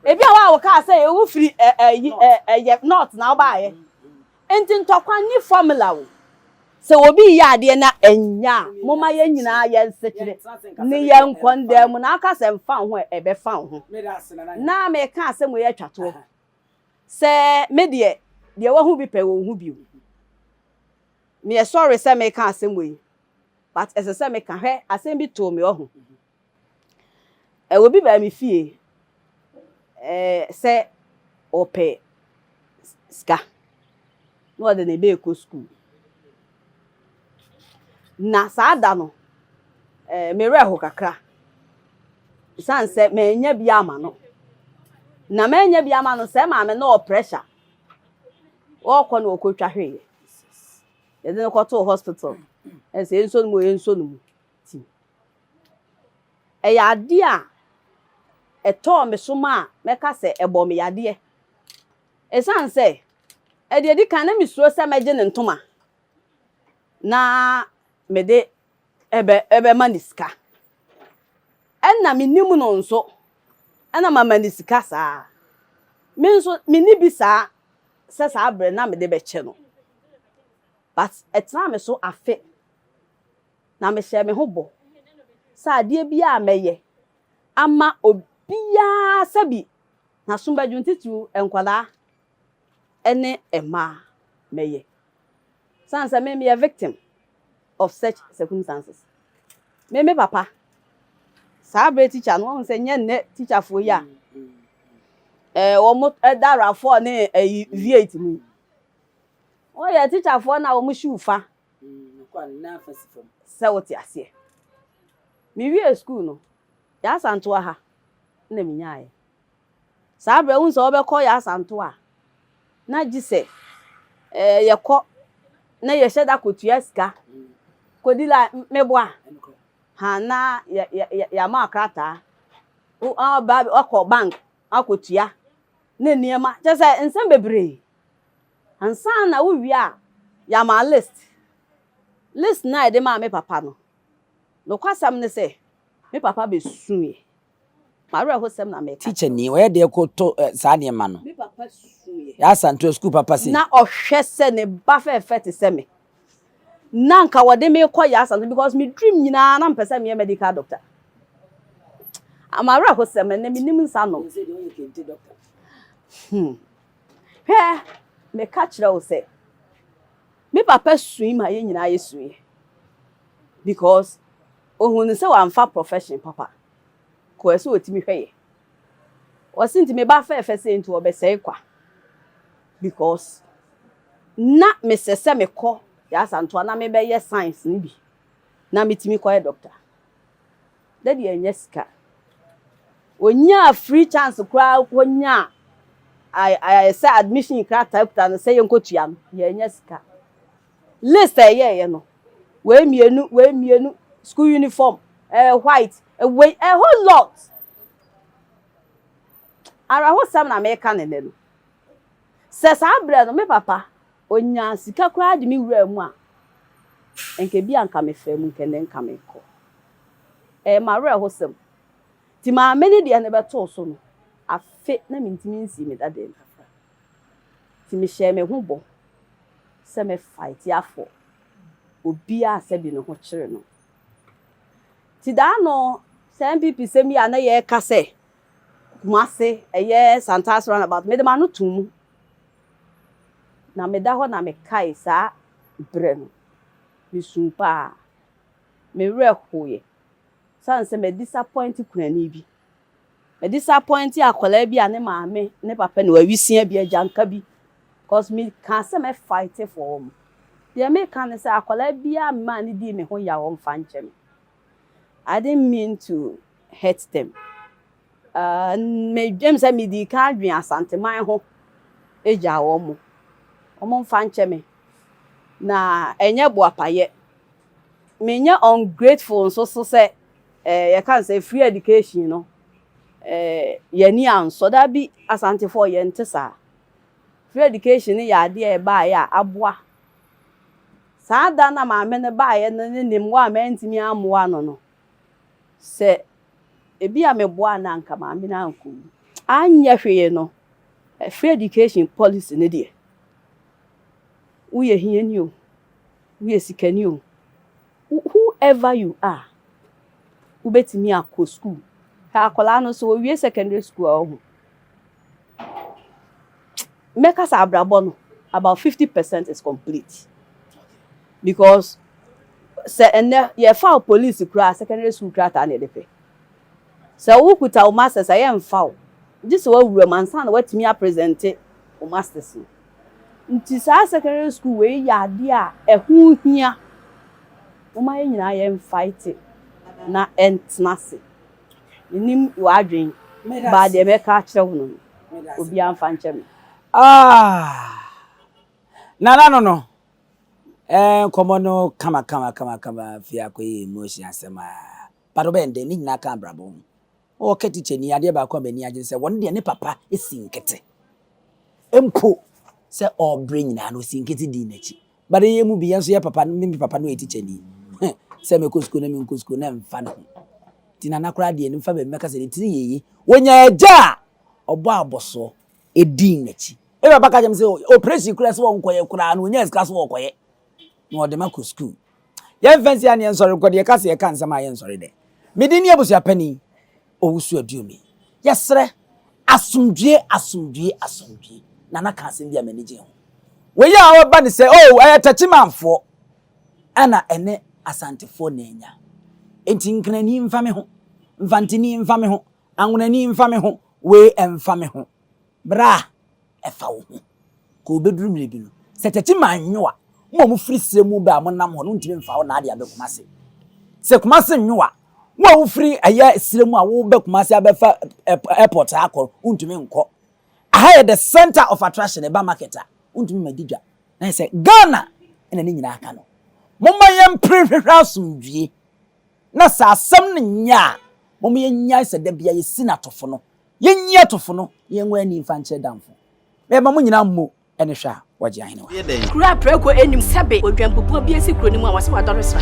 Ebi a wo a wɔkaa sɛ wofiri ɛyi ɛyɛ North na wobaayɛ. Nti ntɔkwa nni formula o. Sɛ obi reyɛ adeɛ na ɛnyɛ a, momma yɛn nyinaa yɛn nsekyere ne yɛn nkɔndaa mu na aka sɛ mfa wo ho a, ɛbɛfa wo ho. Na meka asɛm wei atwa toɔ sɛ me deɛ, deɛ wahu bi pɛ ɔnhu bio. Meyɛ sorry sɛ meka asɛm wei but ɛsɛ sɛ meka. Hwɛ, asɛm bi too me ɔho. Ɛ, obi baa me fie ɛ, sɛ ɔpɛ sika na ɔde ne ba rekɔ sukuu. Na saa da no, ɛ, me werɛ ho kakra. Esiane sɛ mannya bi ama no. Na mannya bi ama no, sɛ maame no wɔ pressure. Ɔrekɔ na ɔkɔtwa hweeɛ. Yɛde no kɔtoo hospital. Ɛsɛ yɛnsɔ no mu o, yɛnsɔ no mu. Ti. Ɛyɛ adeɛ a ɛtɔɔ me so ma a mɛka sɛ ɛbɔ me yadeɛ. Ɛsiane sɛ, ɛdeɛ ɛdi kan na mesuro sɛ mɛgye ne ntoma na mede ɛbɛ ɛbɛma ne sika. Ɛna menim no nso, ɛna mama no sika saa. Me nso menni bi saa sɛ saa berɛ na mede bɛkyɛ no. But ɛtenaa me so afe na mehyɛɛ me ho bɔ sɛ adeɛ biara a mɛyɛ ama obiara sɛbi n'asom bɛdwo, titiriw nkwadaa ne mmaa mɛyɛ. Sane sɛ me meyɛ victim of such circumstances. Me me papa, saa berɛ teacher no, wɔn sɛ nyɛ nnɛ teacherfoɔ yi a wɔn da RAV4 ne ɛyi V8 mu yi. Wɔyɛ teacherfoɔ na wɔn hyiw fa sɛ wote aseɛ. Mewie school no, Yɛasantoa ha na menyaeɛ. Saa berɛ wohu sɛ wɔbɛkɔ Yɛasantoa a, na gye sɛ yɛkɔ na yɛhyɛ da kɔtua sika kɔdi la meboa ha na yɛama krataa ɔba ɔkɔ bank akɔtua ne nneɛma kyerɛ sɛ nsɛm bebree ansa na wowie a yɛama list. List na yɛde maa me papa no, nokwasɛm ne sɛ me papa bɛsuiɛ. M'awerɛhosɛm na meka. Teacher ni ɔyɛ deɛ kɔtɔ saa nneɛma no. Me papa suiɛ. Yɛasantoa sukuu papa sei. Na ɔhwɛ sɛ ne ba fɛɛfɛ te sɛ me. Na nka wɔde me kɔ Yɛasantoa because me dream nyinaa na mpɛ sɛ meyɛ medical doctor. M'awerɛhosɛm ɛnɛ menim nsa nom. Hwɛ, meka kyerɛ wo sɛ me papa sui ma yɛn nyinaa yɛ suiɛ because ohun sɛ wamfa profession papa kɔ ɛsɛ otumi hwɛ yɛ. Wɔsi nti me ba fɛɛfɛ sɛ nti ɔbɛsɛe kwa because na mesɛ sɛ mekɔ Yɛasantoa na mebɛyɛ science no bi na metumi kɔyɛ doctor. Daddy ɛnyɛ sika. Onyaa free chance koraa kɔnyaa sɛ admission krataa kuta no sɛ yɛnkɔtua no, yɛnyɛ sika. List a ɛyɛɛyɛ no, wei mmienu, wei mmienu, school uniform, white, wei, a whole lot. Awerɛhosɛm na meka ne nnɛ no. Sɛ saa berɛ no, me papa, onyaa sika koraa de me wura mu a, nka bi anka mefaa mu, nka nnɛ nka mekɔ. Ɛyɛ m'awerɛhosɛm. Nti maame ne deɛ no bɛtoo so no, afe na mentumi nsii me dada mu. Nti mehyɛɛ me ho bɔ sɛ mɛ fight afɔ obiara sɛbi ne ho kyerɛ no. Nti daa no sɛ NPP sɛm yi a na yɛreka sɛ Kumase ɛyɛ Santase roundabout, mede m'ano too mu. Na meda hɔ na mekae saa berɛ no, mesuu paa. Me werɛ hoeɛ. Sane sɛ mɛ disappoint kunani bi. Mɛ disappoint akwadaa bi a ne maame ne papa ne wawisia bi agyanka bi. Cause me ka sɛ mɛ fight for wɔn. Deɛ meka ne sɛ akwadaa biara mmaa ne dii me ho yaw ɔmfa nkyɛ me. I didn't mean to hurt them. Ah, medwam sɛ medii kan adwen Asanteman ho gyaa wɔn. Wɔmfa nkyɛ me. Na ɛnyɛ boapayɛ. Menyɛ ungrateful nso so sɛ eh, yɛka no sɛ free education no, eh, yɛn ani ansɔ. Dabi, Asantefoɔ yɛnte saa. Free education no yɛ adeɛ a ɛbaeɛ a aboa. Saa da no a maame no baeɛ no ne ne mmoa a mantumi ammoa no no, sɛ ebia meboaa no a anka maame no ankɔwu. Anyɛ hwee no, free education policy no deɛ, woyɛ hiani o, woyɛ sikani o, whoever you are, wobɛtumi akɔ school. Hwɛ akwadaa no sɛ owie secondary school a ɔho. Mɛka sɛ abrabɔ no about 50% is complete because sɛ ɛnɛ yɛfa wo police koraa secondary school krataa na yɛde pɛ. Sɛ wokuta wo masters a yɛmfa wo gye sɛ woawura mu ansa na woatumi apresente wo masters no. Nti saa secondary school wei yɛ adeɛ a ɛho hia. Momma yɛn nyinaa yɛn fight na ɛntena ase. Menim w'adwen but deɛ mɛka akyerɛ wo no no obiara mfa nkyɛ me. Ah Nana no no eh nkɔmɔ no kama kama kama kama afei akɔyɛ emotion asɛm aa but ɔbɛyɛ ndɛn ne nyinaa ka abrabɔ ho. Ɔɔka tikyani adeɛ baako a m'ani agye ne sɛ wɔn deɛ ne papa si nkete mpo sɛ ɔɔbrɛ nyinaa no ɔsi nkete dii n'akyi but yɛn mu bi yɛn nso yɛ papa me me papa no yɛ tikyani sɛ mekɔ sukuu na menkɔ sukuu na ɛmfa ne ho nti nana koraa deɛ ne mfa baabi mɛka sɛ ne tiri yɛ ye wɔnya agya a ɔbɔ abɔsoɔ ɛdii n'akyi me papa ka kyerɛ me sɛ operation koraa sɛ wɔnkɔyɛ koraa no ɔnya sika so wɔkɔyɛ na ɔde ma kɔ sukuu Yɛmfa nsi a ne yɛnsɔre nkɔ deɛ yɛka sɛ yɛka nsɛm a yɛnsɔre dɛ. Me din ne abusuapanin Owusu Aduomi. Yɛsrɛ asomdwie asomdwie asomdwie. Nana ka asɛm bi a m'ani gye ho. Wei a ɔba ne sɛ oh ɛyɛ Takyimanfoɔ ɛna ɛne Asantefoɔ na anya. Enti Nkrani mfa me ho, Mfantini mfa me ho, Anwonani mfa me ho, wei ɛmfa me ho. Bra ɛfa wo ho. Ka obeduru mmere bi no, sɛ tɛkyi man nwo a, mo a mofiri serɛ mu ba a monam hɔ no, wontumi mfa hɔ na ade abɛ Kumase. Sɛ Kumase nwo a, wo a wofiri ɛyɛ serɛ mu a wobɛ Kumase abɛfa airport ha akɔ no, wontumi nkɔ. Aha yɛ the center of attraction, ɛba market a, wontumi ma di dwa. Na yɛ sɛ Ghana ɛna ne nyinaa ka no. Momma yɛmpere nhwehwɛ asomdwie. Na sɛ asɛm no nyɛ a, momma yɛnnyae sɛ da biara yɛsi no atofo no. Yɛnyi atofo no na yɛnwɔ ani mfa nkyerɛ damfo. Mema mo nyinaa mmo ne hwɛ a wɔgye ahenewa. Kuro a prako nnim sɛbe odwanbubuo bi asi kuro no mu a wɔse wadɔre sra.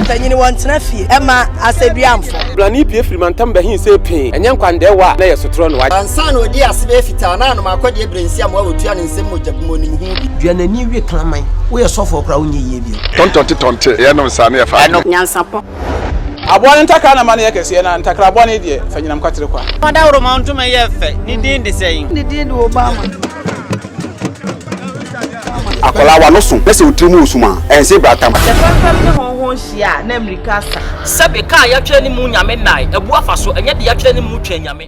Mpanyin wɔntena fie mma asɛduamfo. Blani pue firi mantam bɛhee see pee, ɛnyɛ nkwandɛɛwa a na ɛyɛ sotorɔ no. Ansa na odii ase bɛyɛ fitaa na anom akɔdeɛ berɛ nsi amoa wɔtua ne nsam mogya bi mu onim ho bi. Dua n'ani we kraman. Woyɛ sɔfoɔ koraa wonyɛ yie bio. Tɔntɔnte tɔnte yɛnom saa ne yɛfa adwene. Nyansapɔ. Aboa no ntakra na ma no yɛ kɛseɛ, na ntakra bɔne deɛ, fa nyinam kwatere kwa. Ɔdawuroma ntoma yi yɛ fɛ. Ne din de sɛn? Ne din de Obama. Akwadaa w'ano so na sɛ wo tiri mu wɔ sum a, ɛnse bratam. Sɛ fɛmfɛm ne hɔnhɔn hyia a, na mmirika asa. Sɛbe, kaa yɛatwerɛ ne mu Nyame nnae, abu afa so, ɛnyɛ de yɛatwerɛ ne mu Twɛn Nyame.